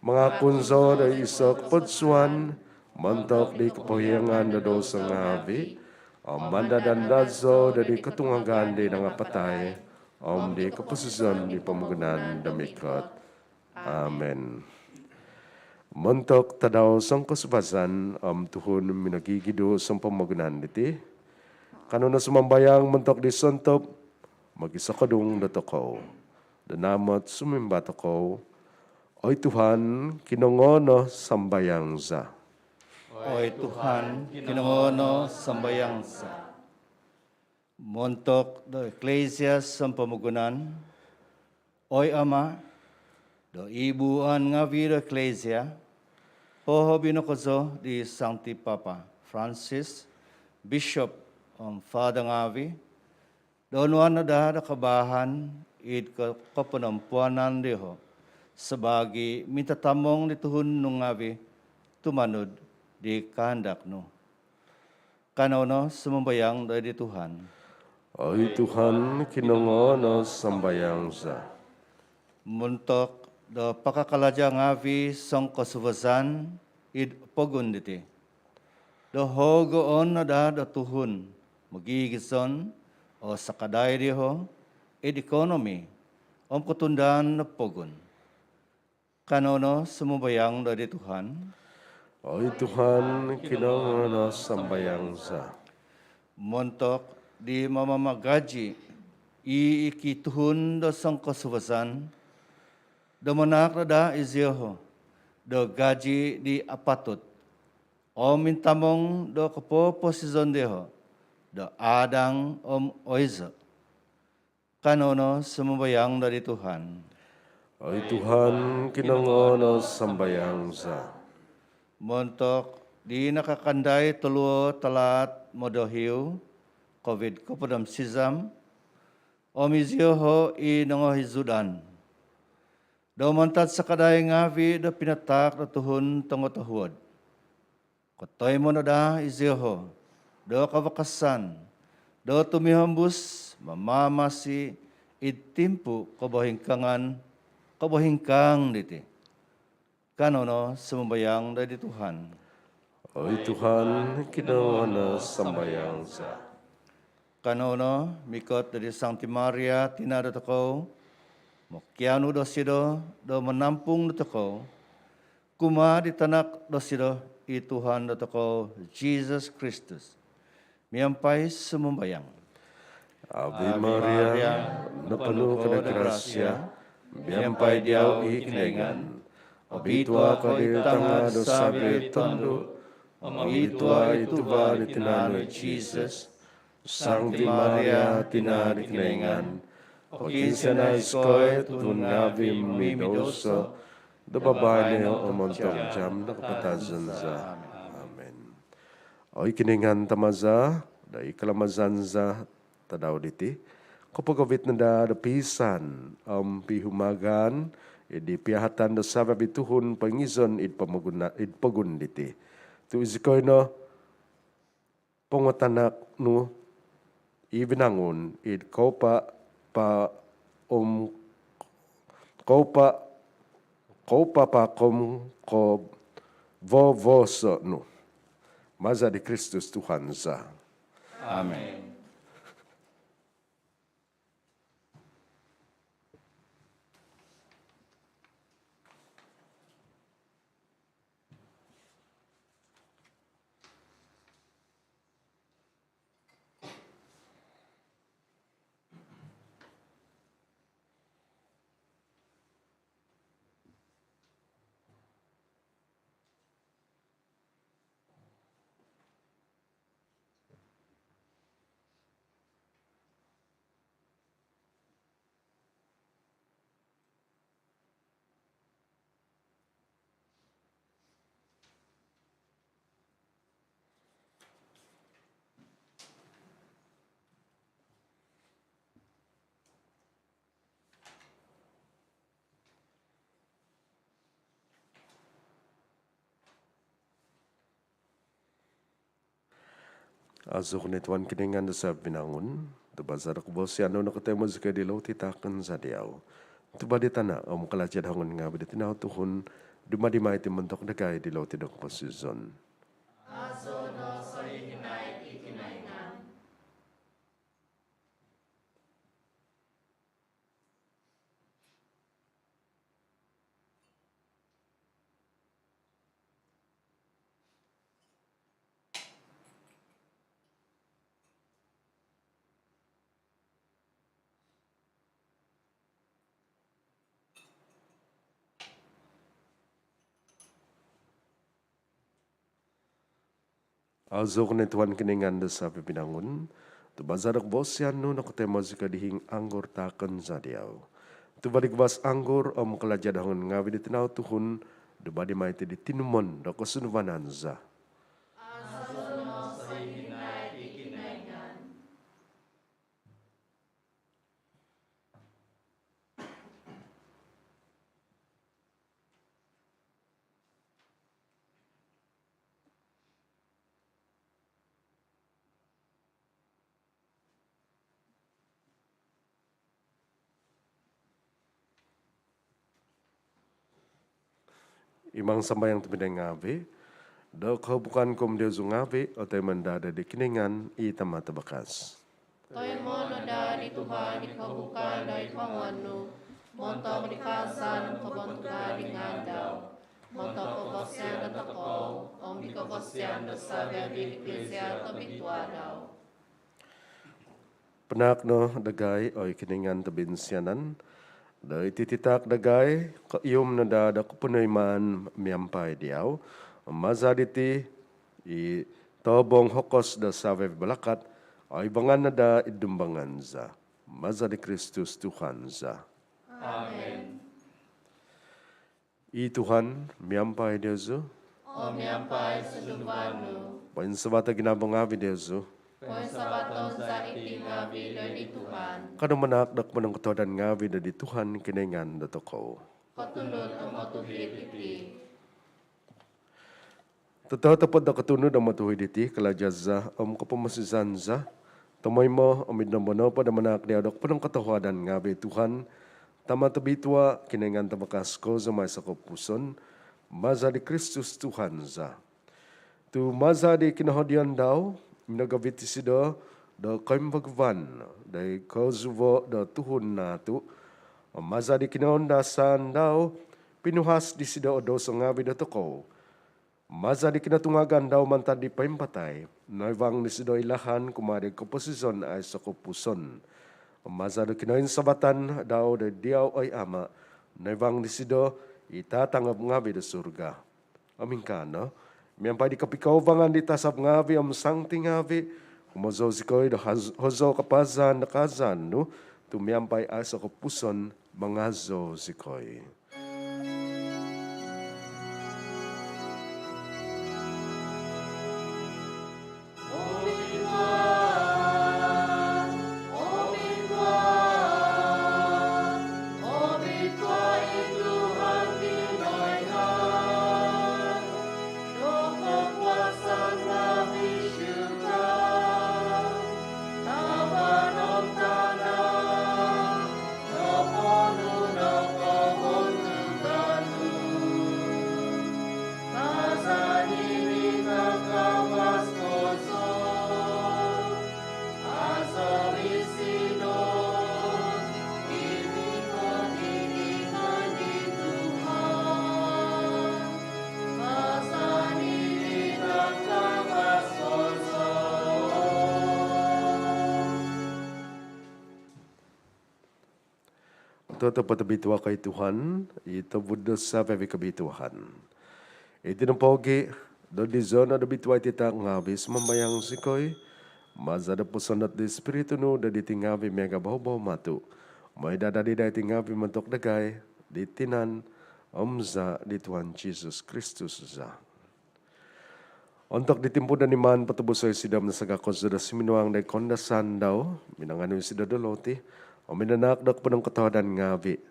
Mangakun zou do iso' kopodsuan montok di kopohiongan do douso ngaavi', om mandad-andad zou do di kotungagan di nangapatai om di koposizon di pomogunan do mikot. Amin. Montok tadau songkosubazan om tuhun minogigidu' sompomogunan diti, kanou no sumambayang montok di sontob mogisokodung dotokou. Do naamot sumimba tokou: Oi Tuhan, kinongoo' no sambayang za. Oi Tuhan, kinongoo' no sambayang za. Montok do Eklesia sompomogunan. Oi Ama', do ibuan ngaavi' do Eklesia, hohobi no kozo di Sangti Papa Francis, Bishop om Father ngaavi', do onuan no daa do kabaahan id ko- koponompuanan dioho' sabaagi' mintatamong di tuhun nu ngaavi' tumanud di kaandak nu. Kanou no sumambayang doid di Tuhan. Oi Tuhan, kinongoo' no sambayang za. Montok do pakakalaja' ngaavi' songkosubazan id pogun diti, do hogoon no daa do tuhun mogigizon o sakadai dioho' id ekonomi om kotundaan do pogun. Kanou no sumambayang doid di Tuhan. Oi Tuhan, kinongoo' no sambayang za. Montok di mamamagaji' i kituhun do songkosubazan, do manaak no daa izioho' do gaji' di apatut om mintamong do kopoposizon dioho' do aadang om oizo'. Kanou no sumambayang doid di Tuhan. Oi Tuhan, kinongoo' no sambayang za. Montok di nakakandai toluo' talaat modohiu COVID kopod om sizam om izioho' i nongohizudan, do mantad sakadai ngaavi' do pinataak do tuhun tongotohuod, kotoimo' no daa izioho' do kavakasan do tumihombus mamamasi id timpu kobohingkangan, kobohingkang diti. Kanou no sumambayang doid di Tuhan. Oi Tuhan, kinongoo' no sambayang za. Kanou no mikot doid di Sangti Maria, tina' dotokou, mokianu dosido do manampung dotokou kumaa di tanak dosido, i Tuhan dotokou Jisus Kristus, miampai sumambayang. Ave Maria, noponu' ko do grasia, miampai diau i Kinoingan. Obitua ko di tanga' do savi' tondu', om obitua i tuva' di tinan nu i Jisus. Sangti Maria, tina' di Kinoingan, pokiinsianai zikoi tuhun ngaavi' mimidouso, do baino om ontok jaam do kapatazon za. Amin. Oi Kinoingan Tama za, do i kalamazan za tadau diti kopogovit no daa do piisaan om pihumagaan id di piahatan do savi-avi' tuhun poingizon id pomoguna-, id pogun diti. Tu' izikoi no pongotanak nu i vinangun id koupa-, pa-, om, koupa-, koupapak om kovovoso' nu. Maza di Kristus Tuhan za. Amin. Aazou ko no Tuhan Kinoingan do savi' vinangun, do maza do kavasaan nu nokotoimo zikoi di loti taakon za diau. Tuva' di tana' om kalaja' do hongon ngaavi' di tinau tuhun, dumadi mai iti montok dagai di loti do koposizon. Aso no sogigisom i Kinoingan. Aazou ko no Tuhan Kinoingan do savi' vinangun, tu maza' do kavasian nu nokotoimo zikoi di hiing anggur taakon za diau. Tuva' di guvas anggur om kalaja' do hongon ngaavi' di tinau tuhun, dumadi mai iti di tinumon do kosunduvanan za. Aso no sogigisom i Kinoingan. Imang sambayang tobpinai ngaavi', do kohubukan ku om diozu ngaavi' otoimo no daa di Kinoingan i Tama' Tavakas. Toimo no daa di Tuhan i kohubukan doid hongon nu, montok di kaazaan om kobontugan di ngaan dau, montok kavasian dotokou om di kavasian do savi-avi' di Iklisia tobitua' dau. Panaak no dagai, oi Kinoingan tobinsianan, do iti titaak dagai koihum no daa do koponoimaan miampai diau, om maza' diti i tobong hokos do savi-avi' balakat oibangan no daa id dumbangan za. Maza' di Kristus Tuhan za. Amin. I Tuhan miampai diozu. Om miampai sunduvan nu. Poinsavato ginavo ngaavi' diozu. Poinsavaton za iti ngaavi' doid Tuhan. Kanou manaak do koponongkotohuadan ngaavi' doid Tuhan Kinoingan dotokou. Kotunud om otuhid iti. Totopot do kotunud om otuhid iti, kalaja' za om kopomosizan za, tomoimo om id nombo nopo do manaak diau do koponongkotohuadan ngaavi', Tuhan, Tama' tobitua', Kinoingan tavakas kozo om aiso' kopupuson, maza' di Kristus Tuhan za. Tu' maza' di kinohodion dau, minogovit isido do koimbaguvan doid kozuvo' do tuhun naatu, om maza' di kinoundasan dau, pinuhas disido o douso ngaavi' dotokou. Maza' di kinotungagan dau mantad di poimpatai, noivang disido i lahan kumaa di koposizon aiso' kopupuson. Maza' do kinoinsavatan dau do diau, oi Ama', noivang disido i tatangob ngaavi' do surga. Om ingkaa no, miampai di kopikouvangan di tasab ngaavi' om santi ngaavi', humozou zikoi do haz-, hozou kapaazan do kaazan nu, tu' miampai aiso' kopupuson mangazou zikoi. Totopot obitua' ko oi Tuhan, i tobud do savi-avi' kobituaan. Iti nopogi', do dizono' do bitua' iti taak ngaavi', sumambayang zikoi, maza' do posondot di Ispiritu nu do diti ngaavi' miaga' bohobou matu', moi daa dadi daa iti ngaavi' montok dagai, di tinan om zaa' di Tuhan Jisus Kristus za. Ontok di timpu do niman potobuso' isido om nasaga' kozo do suminuang doid koundasan dau, minanganu isido do loti om minanaak do koponongkotohuadan ngaavi',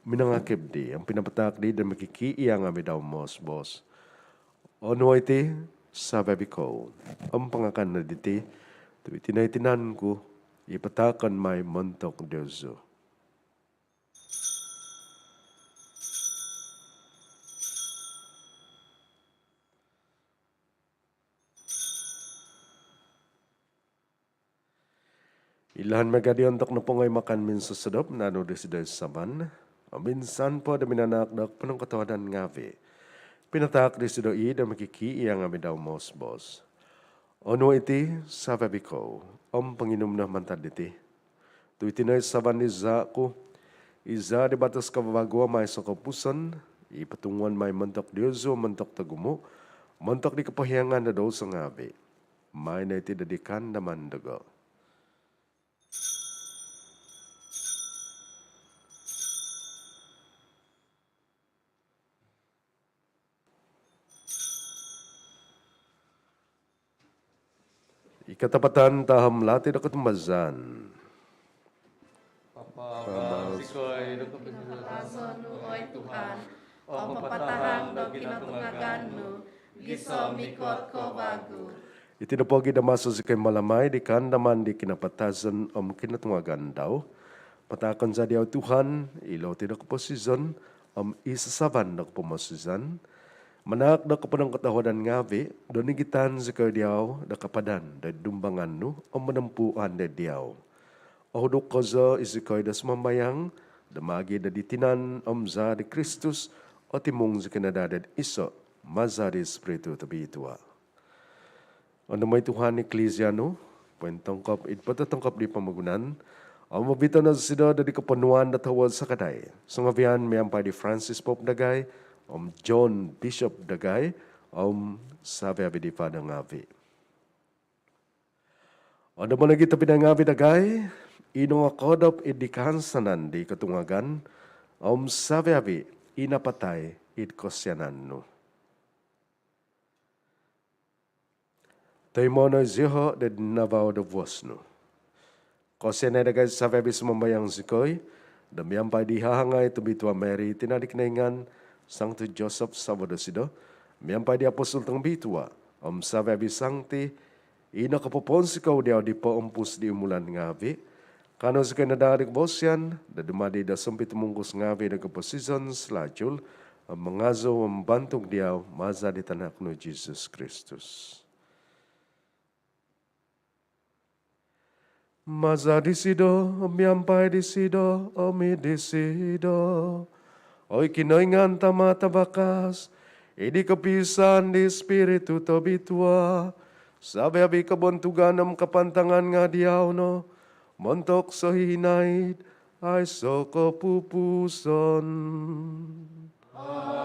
minangakib di om pinapataak di do mokikiia' ngaavi' dau moos-boos: Onuo' iti savi-avi' kou om pangakan no diti, tu' iti no i tinan ku i pataakon mai montok diozu. Ingkaa miaga di ontok nopongo i makan minsosodop, nanu disido i saban om insan po do minanaak do ponongkotohuadan ngaavi', pinataak disido i do mokikiia' ngaavi' dau moos-boos: Onuo' iti savi-avi' kou om ponginum no mantad diti, tu' iti no i saban di zaa' ku, i zaa' di batos kavavagu om aiso' koupusan, i potunguon mai montok diozu om montok togumu', montok di kopohiangan do douso ngaavi'. Maai no iti do di kaandaman dogo. I katapatan taham lati do kotumbazaan. Papaabal zikoi do kopomosizan nu, oi Tuhan, om papatahang do kinotungagan nu gisom mikot ko vagu. Iti nopogi' do maso zikoi mamalamai di kaandaman di kinapatazon om kinotungagan dau, pataakon za diau, Tuhan, i loti do koposizon om i sasaban do kopomosizan, manaak do koponongkotohuadan ngaavi' do nigitan zikoi diau do kapadan do id dumbangan nu om monompuan do id diau. Ohuduk kozo i zikoi do sumambayang do maagi' do di tinan om zaa' di Kristus, otimung zikoi no daa do id iso' maza di Spiritu Tobitua. Ondomo' oi Tuhan i Iklisia nu pointongkop id pototongkop di pomogunan, om obito' no dosido do di koponuan do tohuod sakadai songovian miampai di Francis Pope dagai om John Bishop dagai om savi-avi' di Father ngaavi'. Ondomo' nogi' tobpinai ngaavi' dagai i nongokoodop id di kaansanan di kotungagan om savi-avi' i napatai id kosianan nu. Toimo' no iziho' do id navau do vuos nu. Kosianai dagai savi-avi', sumambayang zikoi do miampai di hahangai Tobitua Mary, tina' di Kinoingan, Sangti Joseph savo' dosido, miampai di apostol tongobitua om savi-avi' sangti i nokopopounsikou diau di poompus di umulan ngaavi', kaanu zikoi no daa do kobosian do dumadi do sompitumungkus ngaavi' do koposizon salajul om mangazou om mambantug diau maza di Tanak nu Jisus Kristus. Maza disido, om miampai disido, om id disido, oi Kinoingan Tama' tavakas, id di kopiisaan di Spiritu Tobitua, savi-avi' kobontugan om kapantangan nga' diau no, montok sohihinaid aiso' kopupusan. Amen.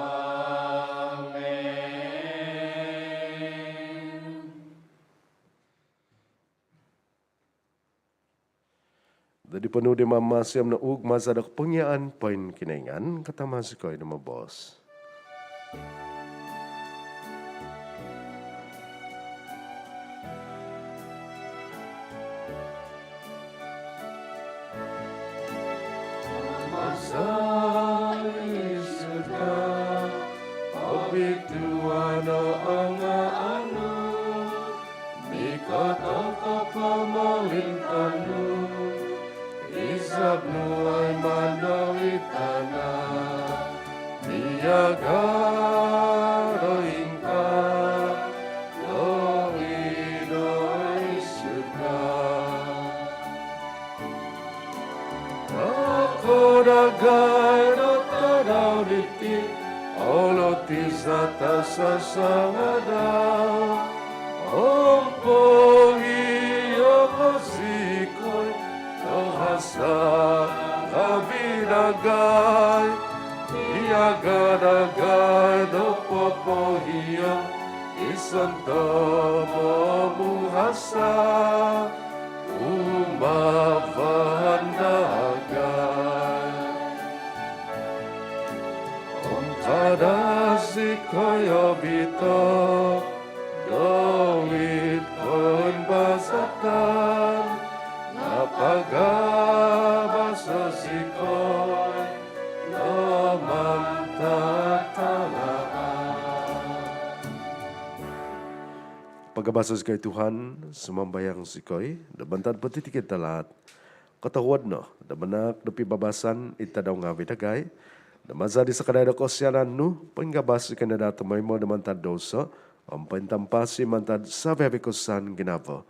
Do di ponuu' di Mamamasi om nouug maza do kopongiaan poingkinoingan, katama zikoi do moboos. Tama za id surga, obitua no o ngaan nu, mikot o kopomolintaan nu, izab nu oi mantad id tana' miaga do ingkaa do id surga. Taakai dagai do tadau diti o loti za tasasangadau, om pohiongo' zikoi do hasa ngaavi' dagai, miaga dagai do popohiong di sontob momuhasa kumaa dagai. Om kada zikoi obito' do id koimbazatan, nga' pagabaso' zikoi do mantad tahaat. Pagabaso' zikoi Tuhan, sumambayang zikoi, do mantad potitikid tahaat. Kotohuod no do manaak do pibabasan id tadau ngaavi' dagai, do maza di sakadai do kosianan nu, poingabas zikoi no daa tomoimo do mantad douso om pointampasi mantad savi-avi' kosusaan ginavo,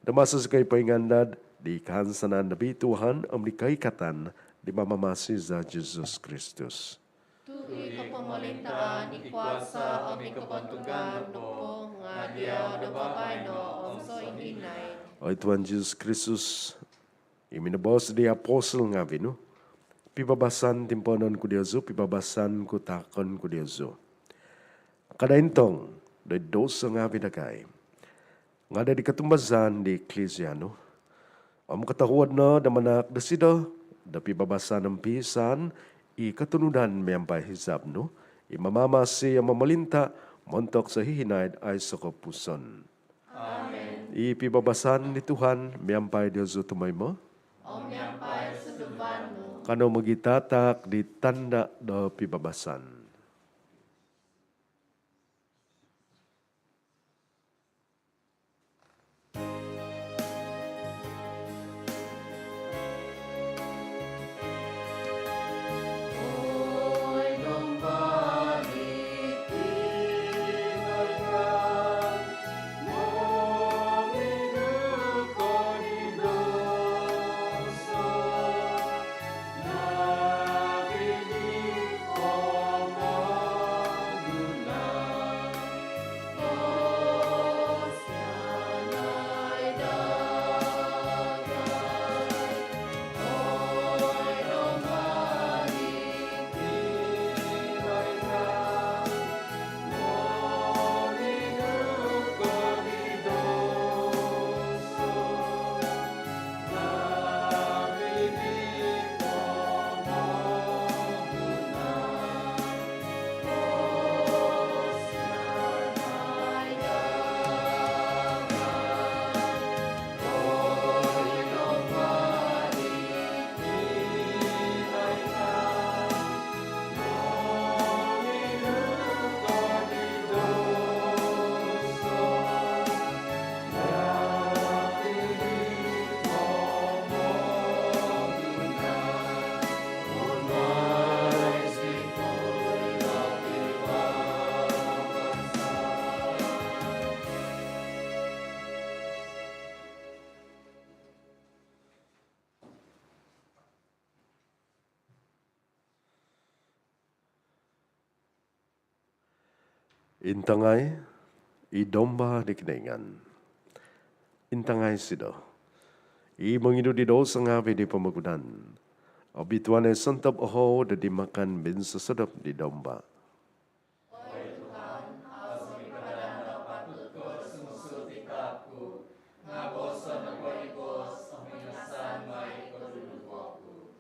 do maso zikoi poingandad di kahansanan nabi Tuhan om di koikatan di Mamamasi za Jesus Kristus. Tu i kopomolintaan, i kuasa om i kobontugan nopo nga diau do baino om sohihinaid. Oi Tuhan Jesus Kristus, i minoboos di apostol ngavi nu, pibabasan timpoonon ku diozu, pibabasan ku taakon ku diozu. Kada intong do douso ngavi dagai, nga di kotumbazaan di Eklisia nu, om kotohuod no do manaak dosido do pibabasan om piisaan i kotunudan miampai hizab nu, i mamamasi om momolinta montok sohihinaid aiso kopupuson. Amen. I pibabasan di Tuhan miampai diozu tumoimo. Om miampai sunduvan nu. Kanou mogitataak di tanda do pibabasan. Intangai i Domba di Kinoingan. Intangai sido i mongidu di douso ngaavi di pomogunan. Obituanai sontob ohou do dimakan minsosodop di Domba. Oi Tuhan, au zou mikadanda patut ko do sumuang id taap ku, nga bosoon no po i boos om ingasan mai i koduduvo ku.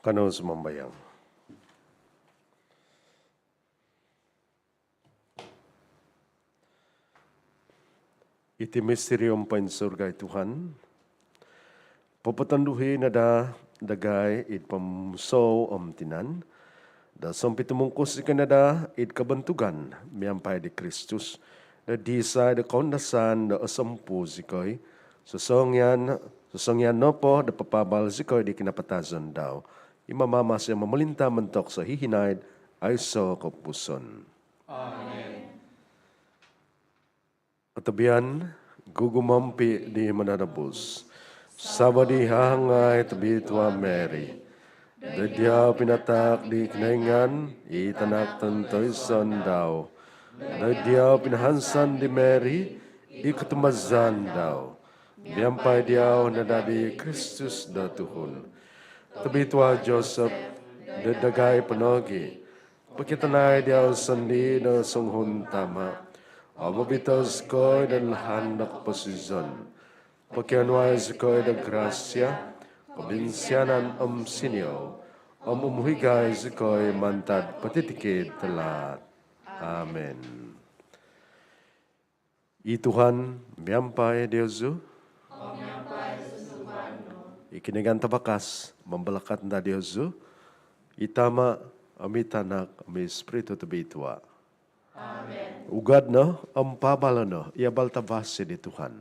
Kanou sumambayang. Iti misterium poinsurga i Tuhan, popotonduhi no daa dagai id pomusou om tinan do sompitumungkus zikoi no daa id kobontugan miampai di Kristus, do disai do koundasan do osompu zikoi, sosongian, sosongian nopo do papaabal zikoi di kinapatazon dau, i mamamasi om momolinta montok sohihinaid aiso kopupuson. Amen. Kotobian gugumompi di Mononobus. Savo di hahangai Tobitua Mary, do diau pinataak di Kinoingan i Tanak tontoiso dau, do diau pinahansan di Mary i kotumbazaan dau. Miampai diau nadadi Kristus do tuhun. Tobitua Joseph, do dagai po nogi, pokitanai diau sondii do songuhun tama om obito zikoi do lahan do koposizon. Pokionuai zikoi do grasia, kobinsianan om siniou, om umuhigai zikoi mantad potitikid tahaat. Amen. I Tuhan miampai diozu. I Kinoingan Tavakas mambalakat no diozu, i Tama, om i Tanak, om i Spiritu Tobitua. Amen. Ugad no om paabalo no i abal tavasi di Tuhan.